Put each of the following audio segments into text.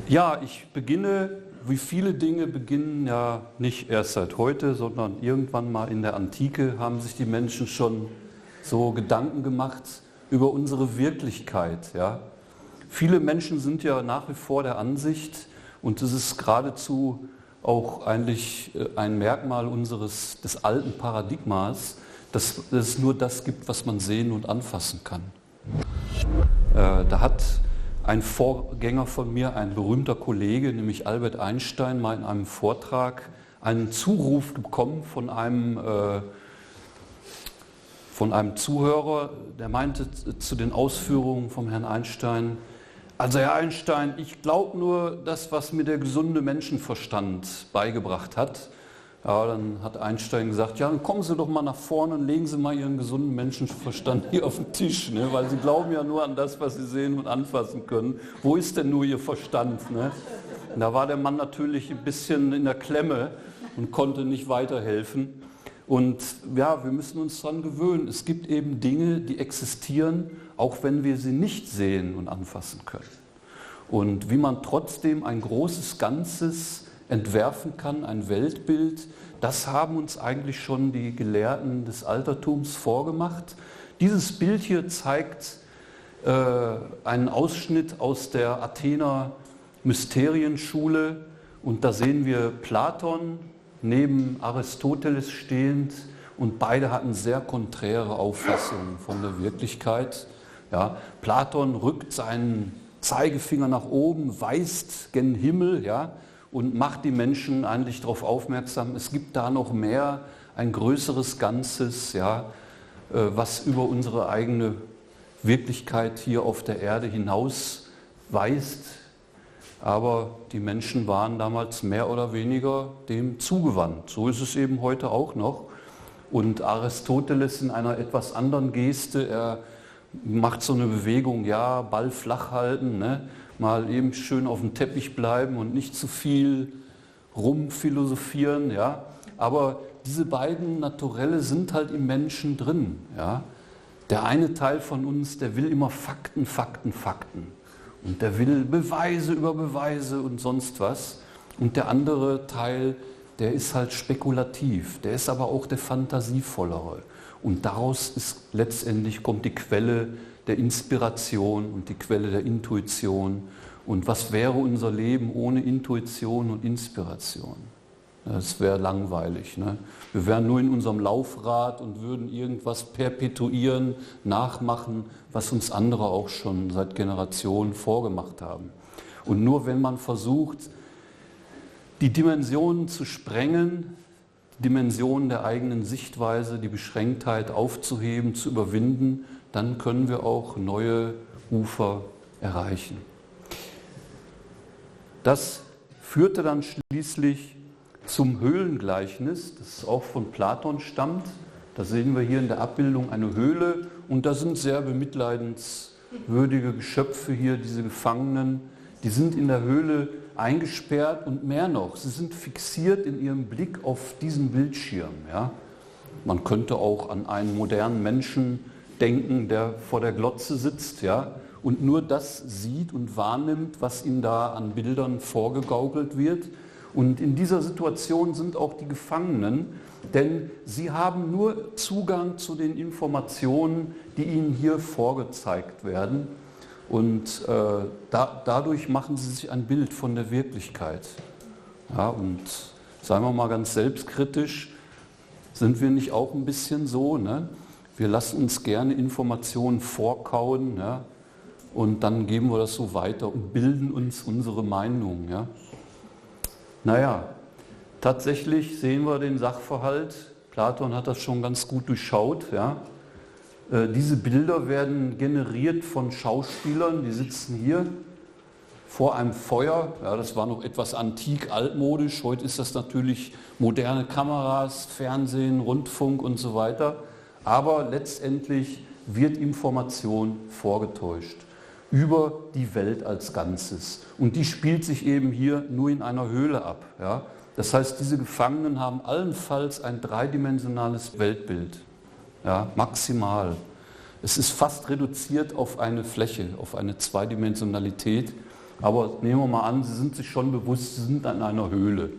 Ja, ich beginne, wie viele Dinge beginnen ja nicht erst seit heute, sondern irgendwann mal in der Antike haben sich die Menschen schon so Gedanken gemacht über unsere Wirklichkeit. Ja. Viele Menschen sind ja nach wie vor der Ansicht, und das ist geradezu auch eigentlich ein Merkmal des alten Paradigmas, dass es nur das gibt, was man sehen und anfassen kann. Da hat ein Vorgänger von mir, ein berühmter Kollege, nämlich Albert Einstein, mal in einem Vortrag einen Zuruf bekommen von einem Zuhörer, der meinte zu den Ausführungen vom Herrn Einstein: Also Herr Einstein, ich glaube nur das, was mir der gesunde Menschenverstand beigebracht hat. Ja, dann hat Einstein gesagt, ja, dann kommen Sie doch mal nach vorne und legen Sie mal Ihren gesunden Menschenverstand hier auf den Tisch, ne? Weil Sie glauben ja nur an das, was Sie sehen und anfassen können. Wo ist denn nur Ihr Verstand? Ne? Und da war der Mann natürlich ein bisschen in der Klemme und konnte nicht weiterhelfen. Und ja, wir müssen uns daran gewöhnen. Es gibt eben Dinge, die existieren, auch wenn wir sie nicht sehen und anfassen können. Und wie man trotzdem ein großes Ganzes entwerfen kann, ein Weltbild, das haben uns eigentlich schon die Gelehrten des Altertums vorgemacht. Dieses Bild hier zeigt einen Ausschnitt aus der Athener Mysterienschule, und da sehen wir Platon neben Aristoteles stehend, und beide hatten sehr konträre Auffassungen von der Wirklichkeit. Ja, Platon rückt seinen Zeigefinger nach oben, weist gen Himmel, ja, und macht die Menschen eigentlich darauf aufmerksam, es gibt da noch mehr, ein größeres Ganzes, ja, was über unsere eigene Wirklichkeit hier auf der Erde hinaus weist. Aber die Menschen waren damals mehr oder weniger dem zugewandt. So ist es eben heute auch noch. Und Aristoteles in einer etwas anderen Geste, er macht so eine Bewegung, ja, Ball flach halten, ne? Mal eben schön auf dem Teppich bleiben und nicht zu viel rumphilosophieren. Ja? Aber diese beiden Naturelle sind halt im Menschen drin. Ja? Der eine Teil von uns, der will immer Fakten, Fakten, Fakten. Und der will Beweise über Beweise und sonst was. Und der andere Teil, der ist halt spekulativ. Der ist aber auch der fantasievollere. Und daraus kommt die Quelle der Inspiration und die Quelle der Intuition. Und was wäre unser Leben ohne Intuition und Inspiration? Das wäre langweilig. Ne? Wir wären nur in unserem Laufrad und würden irgendwas perpetuieren, nachmachen, was uns andere auch schon seit Generationen vorgemacht haben. Und nur wenn man versucht, die Dimensionen zu sprengen, die Dimensionen der eigenen Sichtweise, die Beschränktheit aufzuheben, zu überwinden, dann können wir auch neue Ufer erreichen. Das führte dann schließlich zum Höhlengleichnis, das auch von Platon stammt. Da sehen wir hier in der Abbildung eine Höhle, und da sind sehr bemitleidenswürdige Geschöpfe hier, diese Gefangenen. Die sind in der Höhle eingesperrt, und mehr noch, sie sind fixiert in ihrem Blick auf diesen Bildschirm. Ja? Man könnte auch an einen modernen Menschen denken, der vor der Glotze sitzt, ja, und nur das sieht und wahrnimmt, was ihm da an Bildern vorgegaukelt wird. Und in dieser Situation sind auch die Gefangenen, denn sie haben nur Zugang zu den Informationen, die ihnen hier vorgezeigt werden. Und dadurch machen sie sich ein Bild von der Wirklichkeit. Ja, und seien wir mal ganz selbstkritisch, sind wir nicht auch ein bisschen so, ne? Wir lassen uns gerne Informationen vorkauen, ja? Und dann geben wir das so weiter und bilden uns unsere Meinung. Ja? Naja, tatsächlich sehen wir den Sachverhalt, Platon hat das schon ganz gut durchschaut. Ja? Diese Bilder werden generiert von Schauspielern, die sitzen hier vor einem Feuer. Ja, das war noch etwas antik, altmodisch. Heute ist das natürlich moderne Kameras, Fernsehen, Rundfunk und so weiter. Aber letztendlich wird Information vorgetäuscht über die Welt als Ganzes. Und die spielt sich eben hier nur in einer Höhle ab. Ja? Das heißt, diese Gefangenen haben allenfalls ein dreidimensionales Weltbild. Ja, maximal. Es ist fast reduziert auf eine Fläche, auf eine Zweidimensionalität. Aber nehmen wir mal an, Sie sind sich schon bewusst, Sie sind in einer Höhle.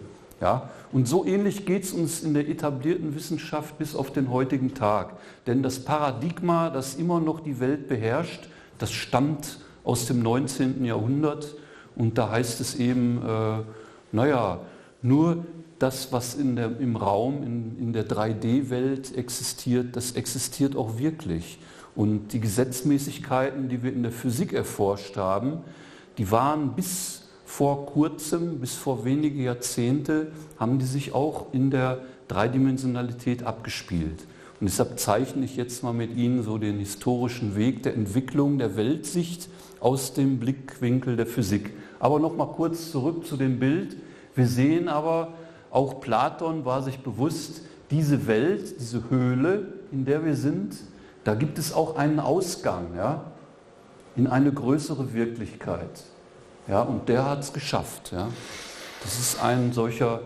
Ja? Und so ähnlich geht es uns in der etablierten Wissenschaft bis auf den heutigen Tag. Denn das Paradigma, das immer noch die Welt beherrscht, das stammt aus dem 19. Jahrhundert. Und da heißt es eben, nur das, was im Raum, in der 3D-Welt existiert, das existiert auch wirklich. Und die Gesetzmäßigkeiten, die wir in der Physik erforscht haben, die waren bis vor kurzem, bis vor wenige Jahrzehnte, haben die sich auch in der Dreidimensionalität abgespielt. Und deshalb zeichne ich jetzt mal mit Ihnen so den historischen Weg der Entwicklung der Weltsicht aus dem Blickwinkel der Physik. Aber noch mal kurz zurück zu dem Bild. Wir sehen aber, auch Platon war sich bewusst, diese Welt, diese Höhle, in der wir sind, da gibt es auch einen Ausgang, ja, in eine größere Wirklichkeit. Ja, und der hat es geschafft. Ja. Das ist ein solcher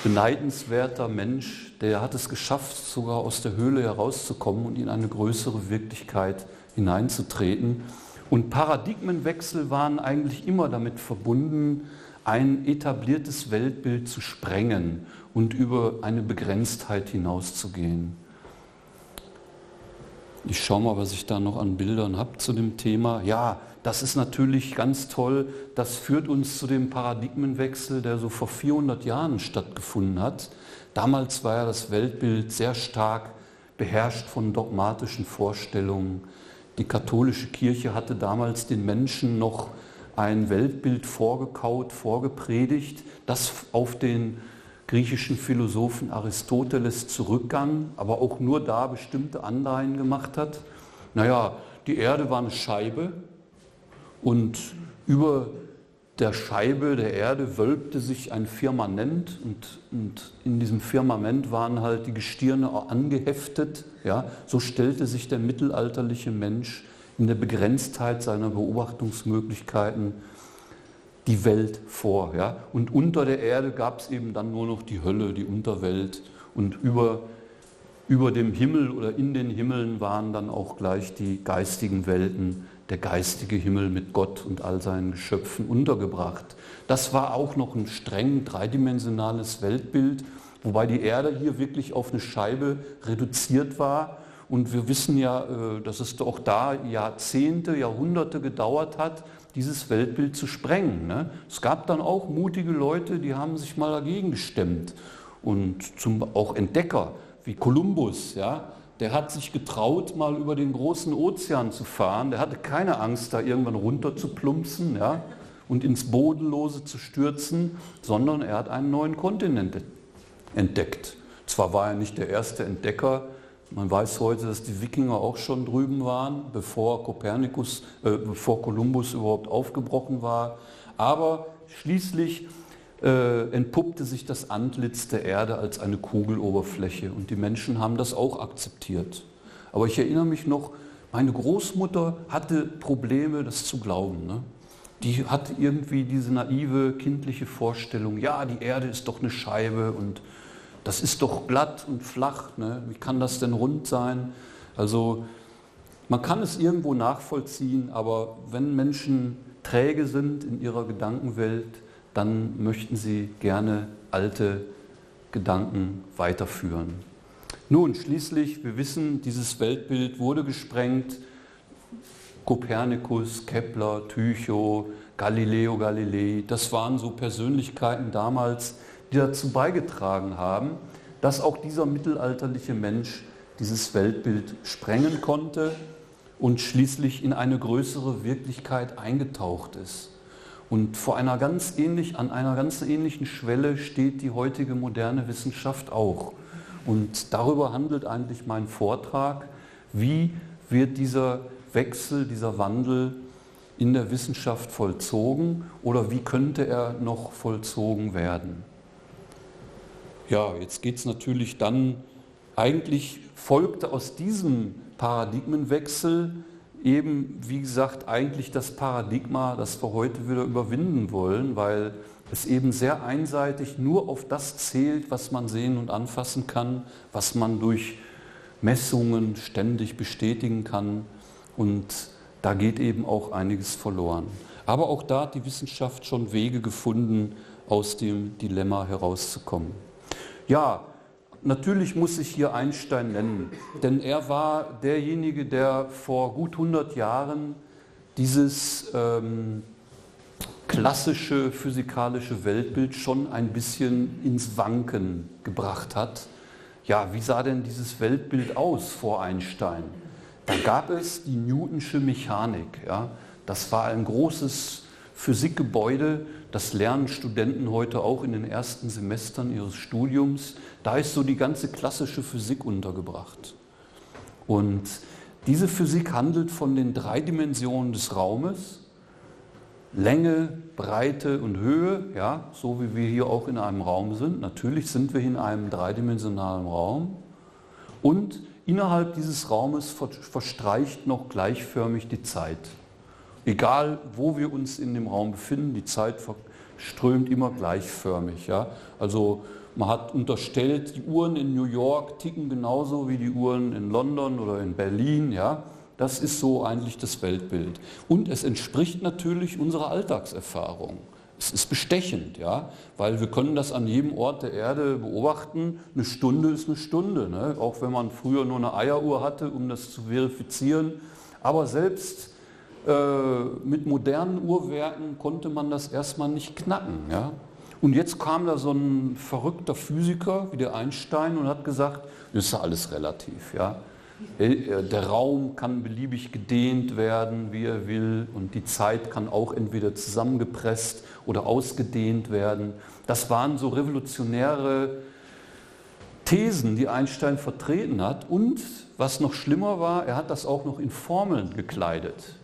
beneidenswerter Mensch, der hat es geschafft, sogar aus der Höhle herauszukommen und in eine größere Wirklichkeit hineinzutreten. Und Paradigmenwechsel waren eigentlich immer damit verbunden, ein etabliertes Weltbild zu sprengen und über eine Begrenztheit hinauszugehen. Ich schaue mal, was ich da noch an Bildern habe zu dem Thema. Ja, das ist natürlich ganz toll. Das führt uns zu dem Paradigmenwechsel, der so vor 400 Jahren stattgefunden hat. Damals war ja das Weltbild sehr stark beherrscht von dogmatischen Vorstellungen. Die katholische Kirche hatte damals den Menschen noch ein Weltbild vorgekaut, vorgepredigt, das auf den griechischen Philosophen Aristoteles zurückgang, aber auch nur da bestimmte Anleihen gemacht hat. Naja, die Erde war eine Scheibe und über der Scheibe der Erde wölbte sich ein Firmament und in diesem Firmament waren halt die Gestirne angeheftet. Ja, so stellte sich der mittelalterliche Mensch in der Begrenztheit seiner Beobachtungsmöglichkeiten die Welt vor. Ja? Und unter der Erde gab es eben dann nur noch die Hölle, die Unterwelt. Und über dem Himmel oder in den Himmeln waren dann auch gleich die geistigen Welten, der geistige Himmel mit Gott und all seinen Geschöpfen untergebracht. Das war auch noch ein streng dreidimensionales Weltbild, wobei die Erde hier wirklich auf eine Scheibe reduziert war. Und wir wissen ja, dass es auch da Jahrzehnte, Jahrhunderte gedauert hat, dieses Weltbild zu sprengen. Ne? Es gab dann auch mutige Leute, die haben sich mal dagegen gestemmt. Und auch Entdecker wie Kolumbus, ja, der hat sich getraut, mal über den großen Ozean zu fahren. Der hatte keine Angst, da irgendwann runter zu plumpsen, ja, und ins Bodenlose zu stürzen, sondern er hat einen neuen Kontinent entdeckt. Zwar war er nicht der erste Entdecker, man weiß heute, dass die Wikinger auch schon drüben waren, bevor Kolumbus überhaupt aufgebrochen war. Aber schließlich entpuppte sich das Antlitz der Erde als eine Kugeloberfläche und die Menschen haben das auch akzeptiert. Aber ich erinnere mich noch, meine Großmutter hatte Probleme, das zu glauben. Ne? Die hatte irgendwie diese naive, kindliche Vorstellung, ja, die Erde ist doch eine Scheibe und das ist doch glatt und flach, ne? Wie kann das denn rund sein? Also man kann es irgendwo nachvollziehen, aber wenn Menschen träge sind in ihrer Gedankenwelt, dann möchten sie gerne alte Gedanken weiterführen. Nun, schließlich, wir wissen, dieses Weltbild wurde gesprengt. Kopernikus, Kepler, Tycho, Galileo Galilei, das waren so Persönlichkeiten damals, die dazu beigetragen haben, dass auch dieser mittelalterliche Mensch dieses Weltbild sprengen konnte und schließlich in eine größere Wirklichkeit eingetaucht ist. Und an einer ganz ähnlichen Schwelle steht die heutige moderne Wissenschaft auch. Und darüber handelt eigentlich mein Vortrag, wie wird dieser Wechsel, dieser Wandel in der Wissenschaft vollzogen oder wie könnte er noch vollzogen werden. Ja, jetzt geht es natürlich dann, eigentlich folgte aus diesem Paradigmenwechsel eben, wie gesagt, eigentlich das Paradigma, das wir heute wieder überwinden wollen, weil es eben sehr einseitig nur auf das zählt, was man sehen und anfassen kann, was man durch Messungen ständig bestätigen kann und da geht eben auch einiges verloren. Aber auch da hat die Wissenschaft schon Wege gefunden, aus dem Dilemma herauszukommen. Ja, natürlich muss ich hier Einstein nennen, denn er war derjenige, der vor gut 100 Jahren dieses klassische physikalische Weltbild schon ein bisschen ins Wanken gebracht hat. Ja, wie sah denn dieses Weltbild aus vor Einstein? Da gab es die Newtonsche Mechanik. Ja? Das war ein großes Physikgebäude, das lernen Studenten heute auch in den ersten Semestern ihres Studiums. Da ist so die ganze klassische Physik untergebracht. Und diese Physik handelt von den 3 Dimensionen des Raumes: Länge, Breite und Höhe, ja, so wie wir hier auch in einem Raum sind. Natürlich sind wir in einem dreidimensionalen Raum. Und innerhalb dieses Raumes verstreicht noch gleichförmig die Zeit. Egal, wo wir uns in dem Raum befinden, die Zeit verströmt immer gleichförmig. Ja? Also man hat unterstellt, die Uhren in New York ticken genauso wie die Uhren in London oder in Berlin. Ja? Das ist so eigentlich das Weltbild. Und es entspricht natürlich unserer Alltagserfahrung. Es ist bestechend, ja? Weil wir können das an jedem Ort der Erde beobachten. Eine Stunde ist eine Stunde, ne? Auch wenn man früher nur eine Eieruhr hatte, um das zu verifizieren. Aber selbst mit modernen Uhrwerken konnte man das erstmal nicht knacken. Ja? Und jetzt kam da so ein verrückter Physiker wie der Einstein und hat gesagt, das ist ja alles relativ. Ja? Der Raum kann beliebig gedehnt werden, wie er will, und die Zeit kann auch entweder zusammengepresst oder ausgedehnt werden. Das waren so revolutionäre Thesen, die Einstein vertreten hat. Und was noch schlimmer war, er hat das auch noch in Formeln gekleidet.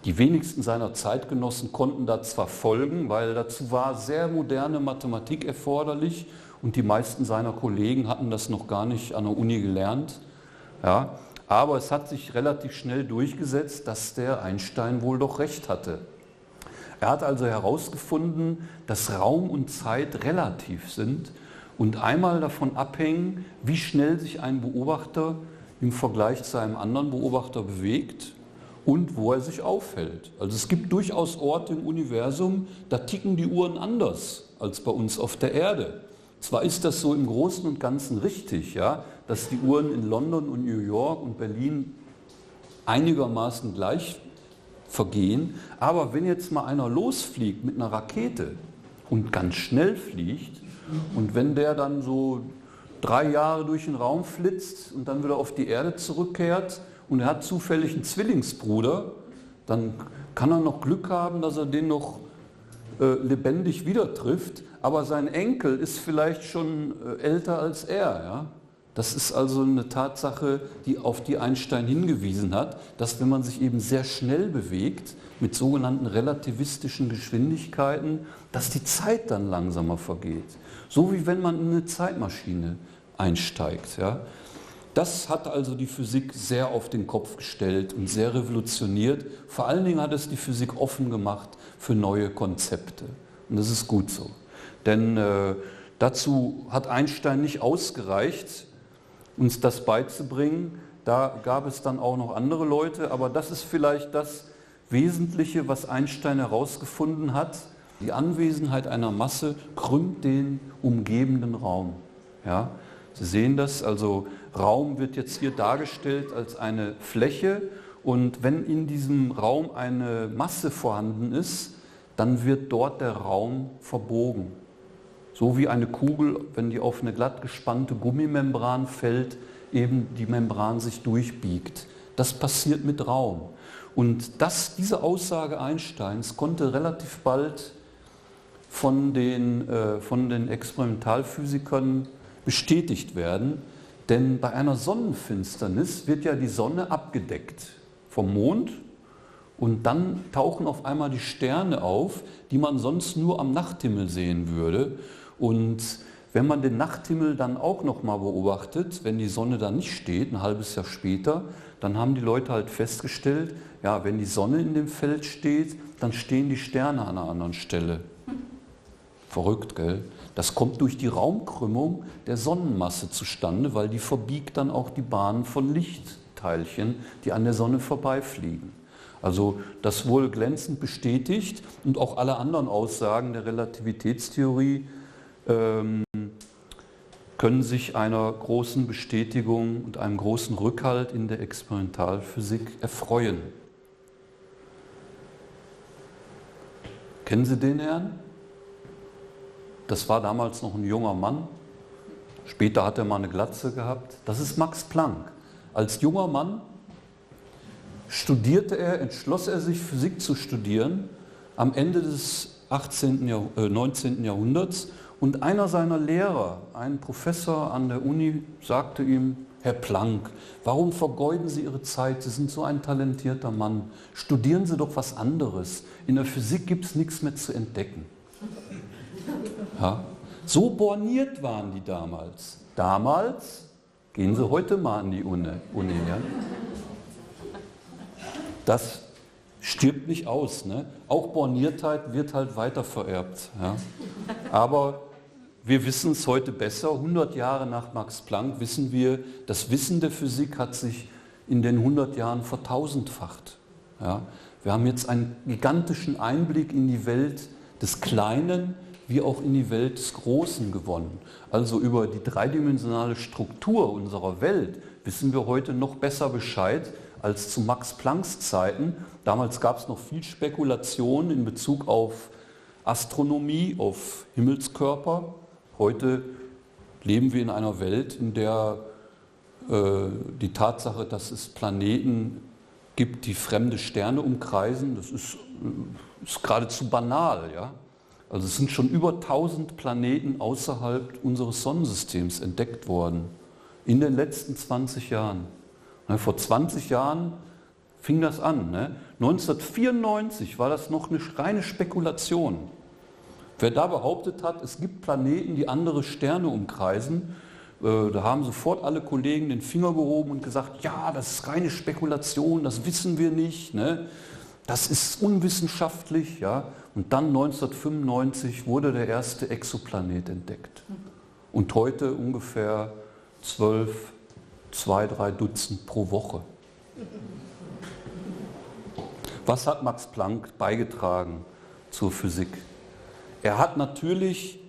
Die wenigsten seiner Zeitgenossen konnten da zwar folgen, weil dazu war sehr moderne Mathematik erforderlich und die meisten seiner Kollegen hatten das noch gar nicht an der Uni gelernt. Ja, aber es hat sich relativ schnell durchgesetzt, dass der Einstein wohl doch recht hatte. Er hat also herausgefunden, dass Raum und Zeit relativ sind und einmal davon abhängen, wie schnell sich ein Beobachter im Vergleich zu einem anderen Beobachter bewegt und wo er sich aufhält. Also es gibt durchaus Orte im Universum, da ticken die Uhren anders als bei uns auf der Erde. Zwar ist das so im Großen und Ganzen richtig, ja, dass die Uhren in London und New York und Berlin einigermaßen gleich vergehen, aber wenn jetzt mal einer losfliegt mit einer Rakete und ganz schnell fliegt und wenn der dann so 3 Jahre durch den Raum flitzt und dann wieder auf die Erde zurückkehrt und er hat zufällig einen Zwillingsbruder, dann kann er noch Glück haben, dass er den noch lebendig wieder trifft, aber sein Enkel ist vielleicht schon älter als er. Ja? Das ist also eine Tatsache, auf die Einstein hingewiesen hat, dass wenn man sich eben sehr schnell bewegt, mit sogenannten relativistischen Geschwindigkeiten, dass die Zeit dann langsamer vergeht. So wie wenn man in eine Zeitmaschine einsteigt. Ja? Das hat also die Physik sehr auf den Kopf gestellt und sehr revolutioniert. Vor allen Dingen hat es die Physik offen gemacht für neue Konzepte. Und das ist gut so. Denn dazu hat Einstein nicht ausgereicht, uns das beizubringen. Da gab es dann auch noch andere Leute. Aber das ist vielleicht das Wesentliche, was Einstein herausgefunden hat. Die Anwesenheit einer Masse krümmt den umgebenden Raum. Ja? Sie sehen das, also Raum wird jetzt hier dargestellt als eine Fläche und wenn in diesem Raum eine Masse vorhanden ist, dann wird dort der Raum verbogen. So wie eine Kugel, wenn die auf eine glatt gespannte Gummimembran fällt, eben die Membran sich durchbiegt. Das passiert mit Raum. Und diese Aussage Einsteins konnte relativ bald von den Experimentalphysikern bestätigt werden, denn bei einer Sonnenfinsternis wird ja die Sonne abgedeckt vom Mond und dann tauchen auf einmal die Sterne auf, die man sonst nur am Nachthimmel sehen würde. Und wenn man den Nachthimmel dann auch nochmal beobachtet, wenn die Sonne da nicht steht, ein halbes Jahr später, dann haben die Leute halt festgestellt, ja, wenn die Sonne in dem Feld steht, dann stehen die Sterne an einer anderen Stelle. Verrückt, gell? Das kommt durch die Raumkrümmung der Sonnenmasse zustande, weil die verbiegt dann auch die Bahnen von Lichtteilchen, die an der Sonne vorbeifliegen. Also das wurde glänzend bestätigt und auch alle anderen Aussagen der Relativitätstheorie können sich einer großen Bestätigung und einem großen Rückhalt in der Experimentalphysik erfreuen. Kennen Sie den Herrn? Das war damals noch ein junger Mann. Später hat er mal eine Glatze gehabt. Das ist Max Planck. Als junger Mann entschloss er sich, Physik zu studieren am Ende des 19. Jahrhunderts. Und einer seiner Lehrer, ein Professor an der Uni, sagte ihm: Herr Planck, warum vergeuden Sie Ihre Zeit? Sie sind so ein talentierter Mann. Studieren Sie doch was anderes. In der Physik gibt es nichts mehr zu entdecken. Ja? So borniert waren die damals. Damals, gehen Sie heute mal an die Uni. Ja? Das stirbt nicht aus. Ne? Auch Borniertheit wird halt weiter vererbt. Ja? Aber wir wissen es heute besser. 100 Jahre nach Max Planck wissen wir, das Wissen der Physik hat sich in den 100 Jahren vertausendfacht. Ja? Wir haben jetzt einen gigantischen Einblick in die Welt des Kleinen wie auch in die Welt des Großen gewonnen. Also über die dreidimensionale Struktur unserer Welt wissen wir heute noch besser Bescheid als zu Max Plancks Zeiten. Damals gab es noch viel Spekulation in Bezug auf Astronomie, auf Himmelskörper. Heute leben wir in einer Welt, in der die Tatsache, dass es Planeten gibt, die fremde Sterne umkreisen, das ist geradezu banal. Ja? Also es sind schon über 1000 Planeten außerhalb unseres Sonnensystems entdeckt worden in den letzten 20 Jahren. Vor 20 Jahren fing das an. 1994 war das noch eine reine Spekulation. Wer da behauptet hat, es gibt Planeten, die andere Sterne umkreisen, da haben sofort alle Kollegen den Finger gehoben und gesagt, ja, das ist reine Spekulation, das wissen wir nicht, ne? Das ist unwissenschaftlich. Ja? Und dann 1995 wurde der erste Exoplanet entdeckt. Und heute ungefähr 12, 2-3 Dutzend pro Woche. Was hat Max Planck beigetragen zur Physik? Er hat natürlich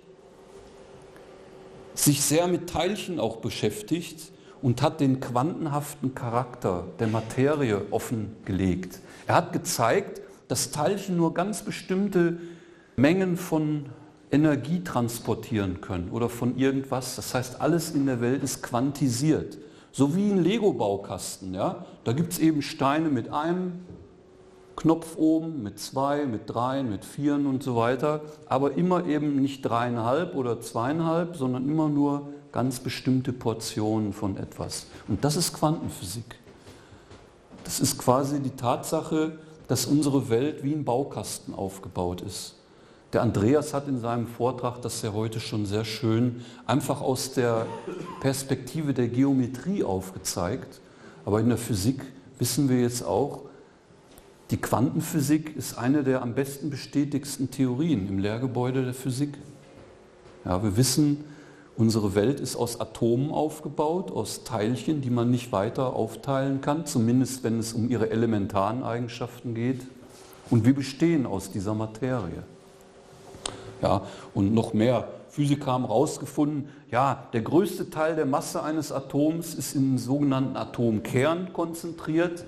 sich sehr mit Teilchen auch beschäftigt und hat den quantenhaften Charakter der Materie offengelegt. Er hat gezeigt, dass Teilchen nur ganz bestimmte Mengen von Energie transportieren können oder von irgendwas. Das heißt, alles in der Welt ist quantisiert. So wie ein Lego-Baukasten. Ja? Da gibt es eben Steine mit einem Knopf oben, mit 2, mit 3, mit 4 und so weiter. Aber immer eben nicht 3,5 oder 2,5, sondern immer nur ganz bestimmte Portionen von etwas. Und das ist Quantenphysik. Das ist quasi die Tatsache, dass unsere Welt wie ein Baukasten aufgebaut ist. Der Andreas hat in seinem Vortrag, das ist ja heute schon sehr schön, einfach aus der Perspektive der Geometrie aufgezeigt. Aber in der Physik wissen wir jetzt auch, die Quantenphysik ist eine der am besten bestätigsten Theorien im Lehrgebäude der Physik. Ja, wir wissen, unsere Welt ist aus Atomen aufgebaut, aus Teilchen, die man nicht weiter aufteilen kann, zumindest wenn es um ihre elementaren Eigenschaften geht. Und wir bestehen aus dieser Materie. Ja, und noch mehr. Physiker haben herausgefunden, ja, der größte Teil der Masse eines Atoms ist im sogenannten Atomkern konzentriert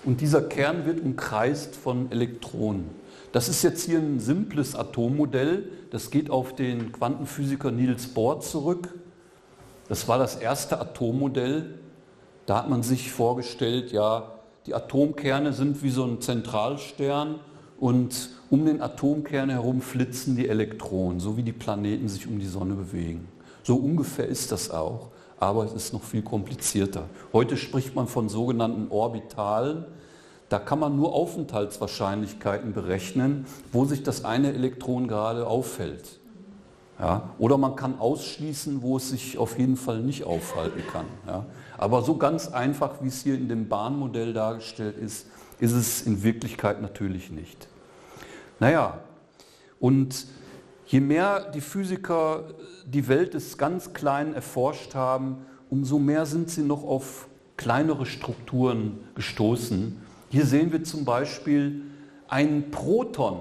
und dieser Kern wird umkreist von Elektronen. Das ist jetzt hier ein simples Atommodell, das geht auf den Quantenphysiker Niels Bohr zurück. Das war das erste Atommodell. Da hat man sich vorgestellt, ja, die Atomkerne sind wie so ein Zentralstern und um den Atomkern herum flitzen die Elektronen, so wie die Planeten sich um die Sonne bewegen. So ungefähr ist das auch, aber es ist noch viel komplizierter. Heute spricht man von sogenannten Orbitalen. Da kann man nur Aufenthaltswahrscheinlichkeiten berechnen, wo sich das eine Elektron gerade auffällt. Ja? Oder man kann ausschließen, wo es sich auf jeden Fall nicht aufhalten kann. Ja? Aber so ganz einfach, wie es hier in dem Bahnmodell dargestellt ist, ist es in Wirklichkeit natürlich nicht. Naja, und je mehr die Physiker die Welt des ganz Kleinen erforscht haben, umso mehr sind sie noch auf kleinere Strukturen gestoßen. Hier sehen wir zum Beispiel ein Proton.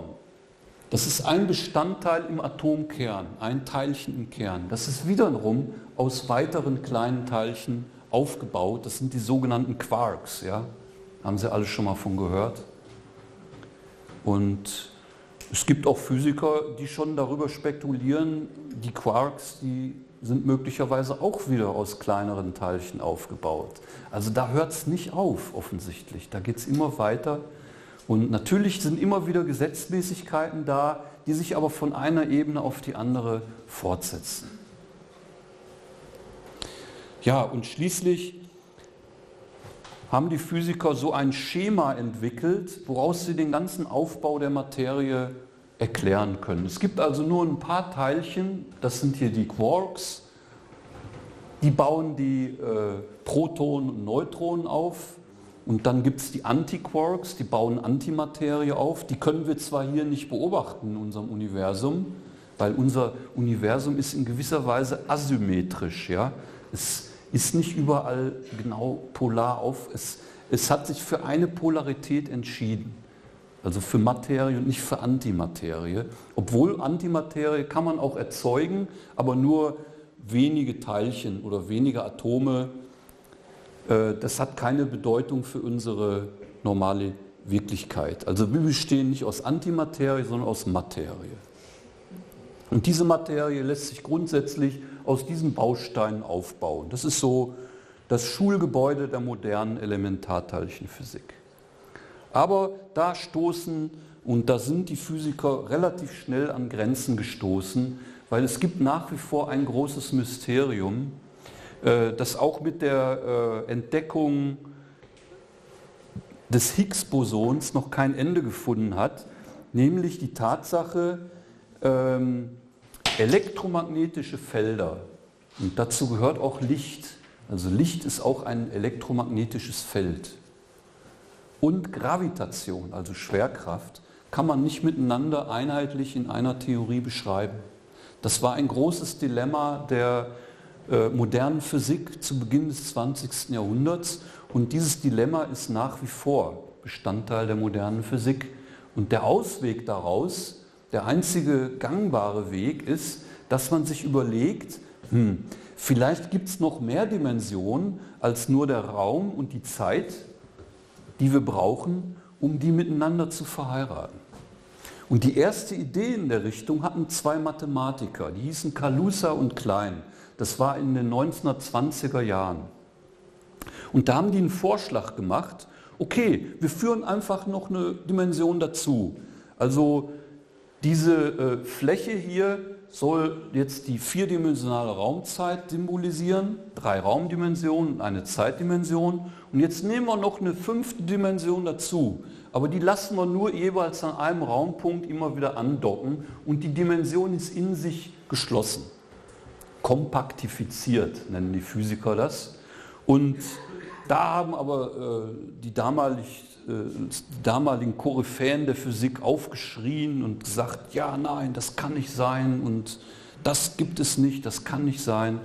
Das ist ein Bestandteil im Atomkern, ein Teilchen im Kern. Das ist wiederum aus weiteren kleinen Teilchen aufgebaut. Das sind die sogenannten Quarks. Ja? Haben Sie alle schon mal von gehört? Und es gibt auch Physiker, die schon darüber spekulieren, die Quarks, die sind möglicherweise auch wieder aus kleineren Teilchen aufgebaut. Also da hört es nicht auf, offensichtlich. Da geht es immer weiter. Und natürlich sind immer wieder Gesetzmäßigkeiten da, die sich aber von einer Ebene auf die andere fortsetzen. Ja, und schließlich haben die Physiker so ein Schema entwickelt, woraus sie den ganzen Aufbau der Materie erklären können. Es gibt also nur ein paar Teilchen, das sind hier die Quarks, die bauen die Protonen und Neutronen auf. Und dann gibt es die Antiquarks, die bauen Antimaterie auf. Die können wir zwar hier nicht beobachten in unserem Universum, weil unser Universum ist in gewisser Weise asymmetrisch. Ja? Es ist nicht überall genau polar auf. Es hat sich für eine Polarität entschieden. Also für Materie und nicht für Antimaterie. Obwohl Antimaterie kann man auch erzeugen, aber nur wenige Teilchen oder wenige Atome. Das hat keine Bedeutung für unsere normale Wirklichkeit. Also wir bestehen nicht aus Antimaterie, sondern aus Materie. Und diese Materie lässt sich grundsätzlich aus diesen Bausteinen aufbauen. Das ist so das Schulgebäude der modernen Elementarteilchenphysik. Aber da stoßen, und da sind die Physiker relativ schnell an Grenzen gestoßen, weil es gibt nach wie vor ein großes Mysterium, das auch mit der Entdeckung des Higgs-Bosons noch kein Ende gefunden hat, nämlich die Tatsache, elektromagnetische Felder, und dazu gehört auch Licht, also Licht ist auch ein elektromagnetisches Feld, und Gravitation, also Schwerkraft, kann man nicht miteinander einheitlich in einer Theorie beschreiben. Das war ein großes Dilemma der modernen Physik zu Beginn des 20. Jahrhunderts, und dieses Dilemma ist nach wie vor Bestandteil der modernen Physik. Und der Ausweg daraus, der einzige gangbare Weg ist, dass man sich überlegt, vielleicht gibt es noch mehr Dimensionen als nur der Raum und die Zeit, die wir brauchen, um die miteinander zu verheiraten. Und die erste Idee in der Richtung hatten zwei Mathematiker, die hießen Kaluza und Klein. Das war in den 1920er Jahren. Und da haben die einen Vorschlag gemacht, okay, wir führen einfach noch eine Dimension dazu. Also diese Fläche hier soll jetzt die vierdimensionale Raumzeit symbolisieren, 3 Raumdimensionen und eine Zeitdimension. Und jetzt nehmen wir noch eine 5. Dimension dazu. Aber die lassen wir nur jeweils an einem Raumpunkt immer wieder andocken und die Dimension ist in sich geschlossen. Kompaktifiziert nennen die Physiker das. Und da haben aber die damaligen Koryphäen der Physik aufgeschrien und gesagt, ja, nein, das kann nicht sein und das gibt es nicht, das kann nicht sein.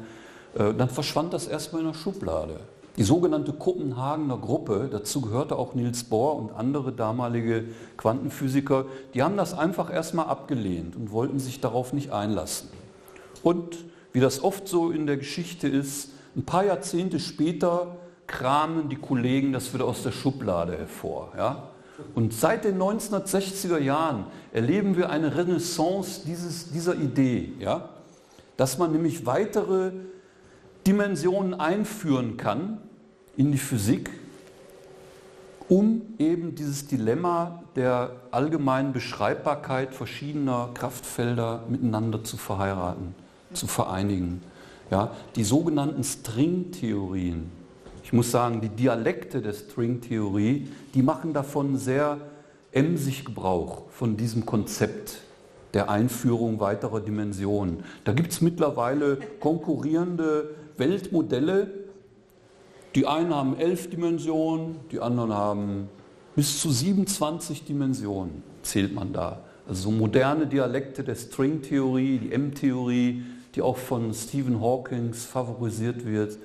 Dann verschwand das erstmal in der Schublade. Die sogenannte Kopenhagener Gruppe, dazu gehörte auch Niels Bohr und andere damalige Quantenphysiker, die haben das einfach erstmal abgelehnt und wollten sich darauf nicht einlassen. Und wie das oft so in der Geschichte ist, ein paar Jahrzehnte später kramen die Kollegen das wieder aus der Schublade hervor. Ja? Und seit den 1960er Jahren erleben wir eine Renaissance dieser Idee, ja? Dass man nämlich weitere Dimensionen einführen kann in die Physik, um eben dieses Dilemma der allgemeinen Beschreibbarkeit verschiedener Kraftfelder miteinander zu verheiraten, zu vereinigen. Ja? Die sogenannten Stringtheorien. Ich muss sagen, die Dialekte der Stringtheorie, die machen davon sehr emsig Gebrauch, von diesem Konzept der Einführung weiterer Dimensionen. Da gibt es mittlerweile konkurrierende Weltmodelle. Die einen haben 11 Dimensionen, die anderen haben bis zu 27 Dimensionen, zählt man da. Also so moderne Dialekte der Stringtheorie, die M-Theorie, die auch von Stephen Hawking favorisiert wird,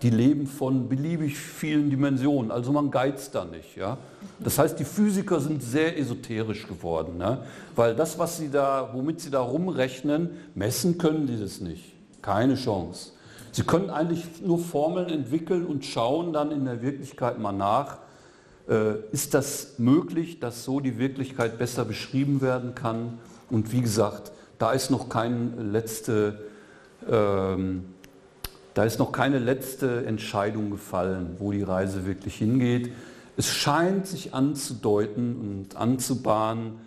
die leben von beliebig vielen Dimensionen, also man geizt da nicht. Ja? Das heißt, die Physiker sind sehr esoterisch geworden, ne? Weil das, womit sie da rumrechnen, messen können die das nicht. Keine Chance. Sie können eigentlich nur Formeln entwickeln und schauen dann in der Wirklichkeit mal nach, ist das möglich, dass so die Wirklichkeit besser beschrieben werden kann. Und wie gesagt, da ist noch keine letzte Entscheidung gefallen, wo die Reise wirklich hingeht. Es scheint sich anzudeuten und anzubahnen,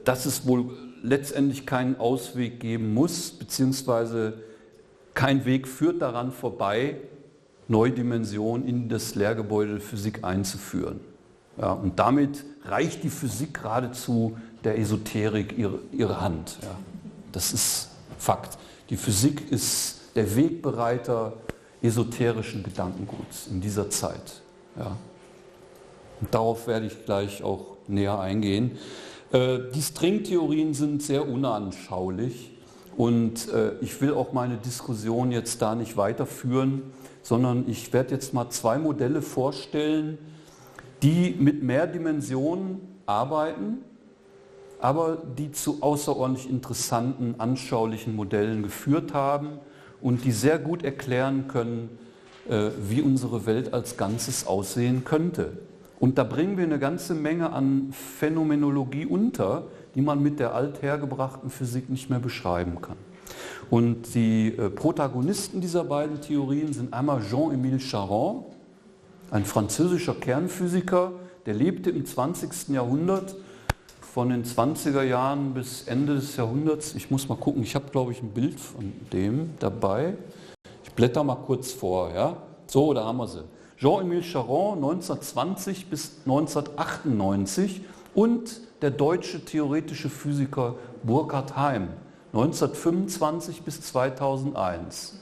dass es wohl letztendlich keinen Ausweg geben muss, beziehungsweise kein Weg führt daran vorbei, neue Dimensionen in das Lehrgebäude der Physik einzuführen. Ja, und damit reicht die Physik geradezu der Esoterik ihre Hand. Ja. Das ist Fakt. Die Physik ist der Wegbereiter esoterischen Gedankenguts in dieser Zeit. Ja. Und darauf werde ich gleich auch näher eingehen. Die Stringtheorien sind sehr unanschaulich und ich will auch meine Diskussion jetzt da nicht weiterführen, sondern ich werde jetzt mal zwei Modelle vorstellen, die mit mehr Dimensionen arbeiten, aber die zu außerordentlich interessanten, anschaulichen Modellen geführt haben und die sehr gut erklären können, wie unsere Welt als Ganzes aussehen könnte. Und da bringen wir eine ganze Menge an Phänomenologie unter, die man mit der althergebrachten Physik nicht mehr beschreiben kann. Und die Protagonisten dieser beiden Theorien sind einmal Jean-Émile Charron, ein französischer Kernphysiker, der lebte im 20. Jahrhundert, von den 20er Jahren bis Ende des Jahrhunderts. Ich muss mal gucken, ich habe, glaube ich, ein Bild von dem dabei. Ich blätter mal kurz vor. Ja? So, da haben wir sie. Jean-Émile Charron, 1920 bis 1998 und der deutsche theoretische Physiker Burkhard Heim, 1925 bis 2001.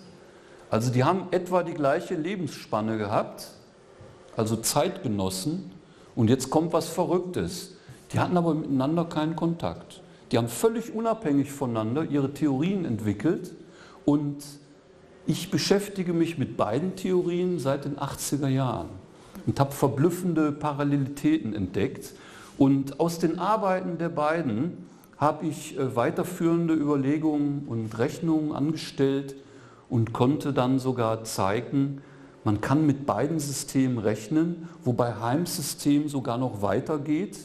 Also die haben etwa die gleiche Lebensspanne gehabt, also Zeitgenossen. Und jetzt kommt was Verrücktes. Die hatten aber miteinander keinen Kontakt. Die haben völlig unabhängig voneinander ihre Theorien entwickelt und ich beschäftige mich mit beiden Theorien seit den 80er Jahren und habe verblüffende Parallelitäten entdeckt. Und aus den Arbeiten der beiden habe ich weiterführende Überlegungen und Rechnungen angestellt und konnte dann sogar zeigen, man kann mit beiden Systemen rechnen, wobei Heims System sogar noch weitergeht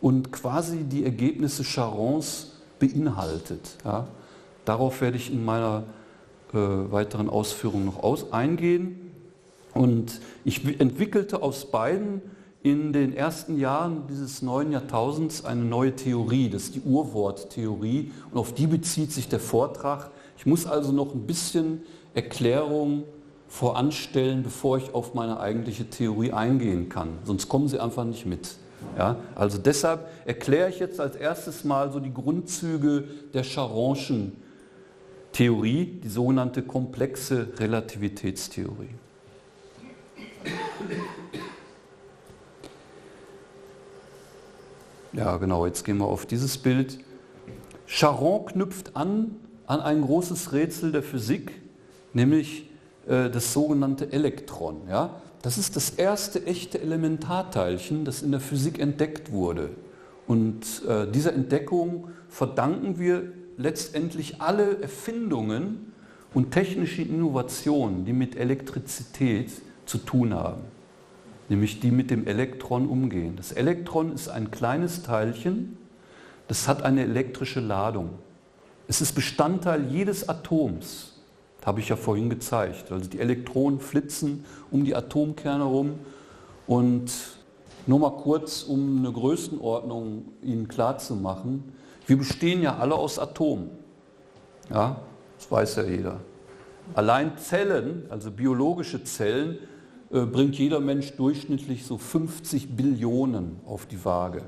und quasi die Ergebnisse Charrons beinhaltet. Ja. Darauf werde ich in meiner weiteren Ausführungen noch eingehen. Und ich entwickelte aus beiden in den ersten Jahren dieses neuen Jahrtausends eine neue Theorie, das ist die Urworttheorie, und auf die bezieht sich der Vortrag. Ich muss also noch ein bisschen Erklärung voranstellen, bevor ich auf meine eigentliche Theorie eingehen kann, sonst kommen Sie einfach nicht mit. Ja, also deshalb erkläre ich jetzt als erstes mal so die Grundzüge der Charronschen Theorie, die sogenannte komplexe Relativitätstheorie. Ja, genau, jetzt gehen wir auf dieses Bild. Charron knüpft an ein großes Rätsel der Physik, nämlich das sogenannte Elektron. Ja? Das ist das erste echte Elementarteilchen, das in der Physik entdeckt wurde. Und dieser Entdeckung verdanken wir letztendlich alle Erfindungen und technische Innovationen, die mit Elektrizität zu tun haben, nämlich die mit dem Elektron umgehen. Das Elektron ist ein kleines Teilchen, das hat eine elektrische Ladung. Es ist Bestandteil jedes Atoms, das habe ich ja vorhin gezeigt. Also die Elektronen flitzen um die Atomkerne herum und nur mal kurz, um eine Größenordnung Ihnen klarzumachen. Wir bestehen ja alle aus Atomen. Ja, das weiß ja jeder. Allein Zellen, also biologische Zellen, bringt jeder Mensch durchschnittlich so 50 Billionen auf die Waage.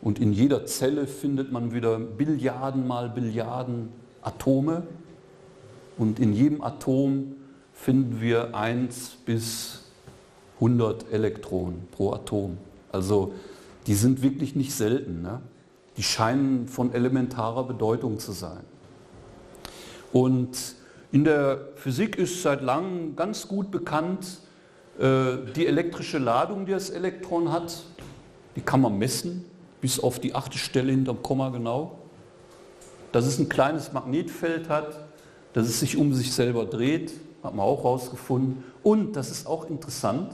Und in jeder Zelle findet man wieder Billiarden mal Billiarden Atome. Und in jedem Atom finden wir 1 bis 100 Elektronen pro Atom. Also die sind wirklich nicht selten. Ne? Die scheinen von elementarer Bedeutung zu sein. Und In der Physik ist seit langem ganz gut bekannt, die elektrische Ladung, die das Elektron hat, die kann man messen, bis auf die 8. Stelle hinterm Komma genau. Dass es ein kleines Magnetfeld hat, dass es sich um sich selber dreht, hat man auch herausgefunden. Und, das ist auch interessant,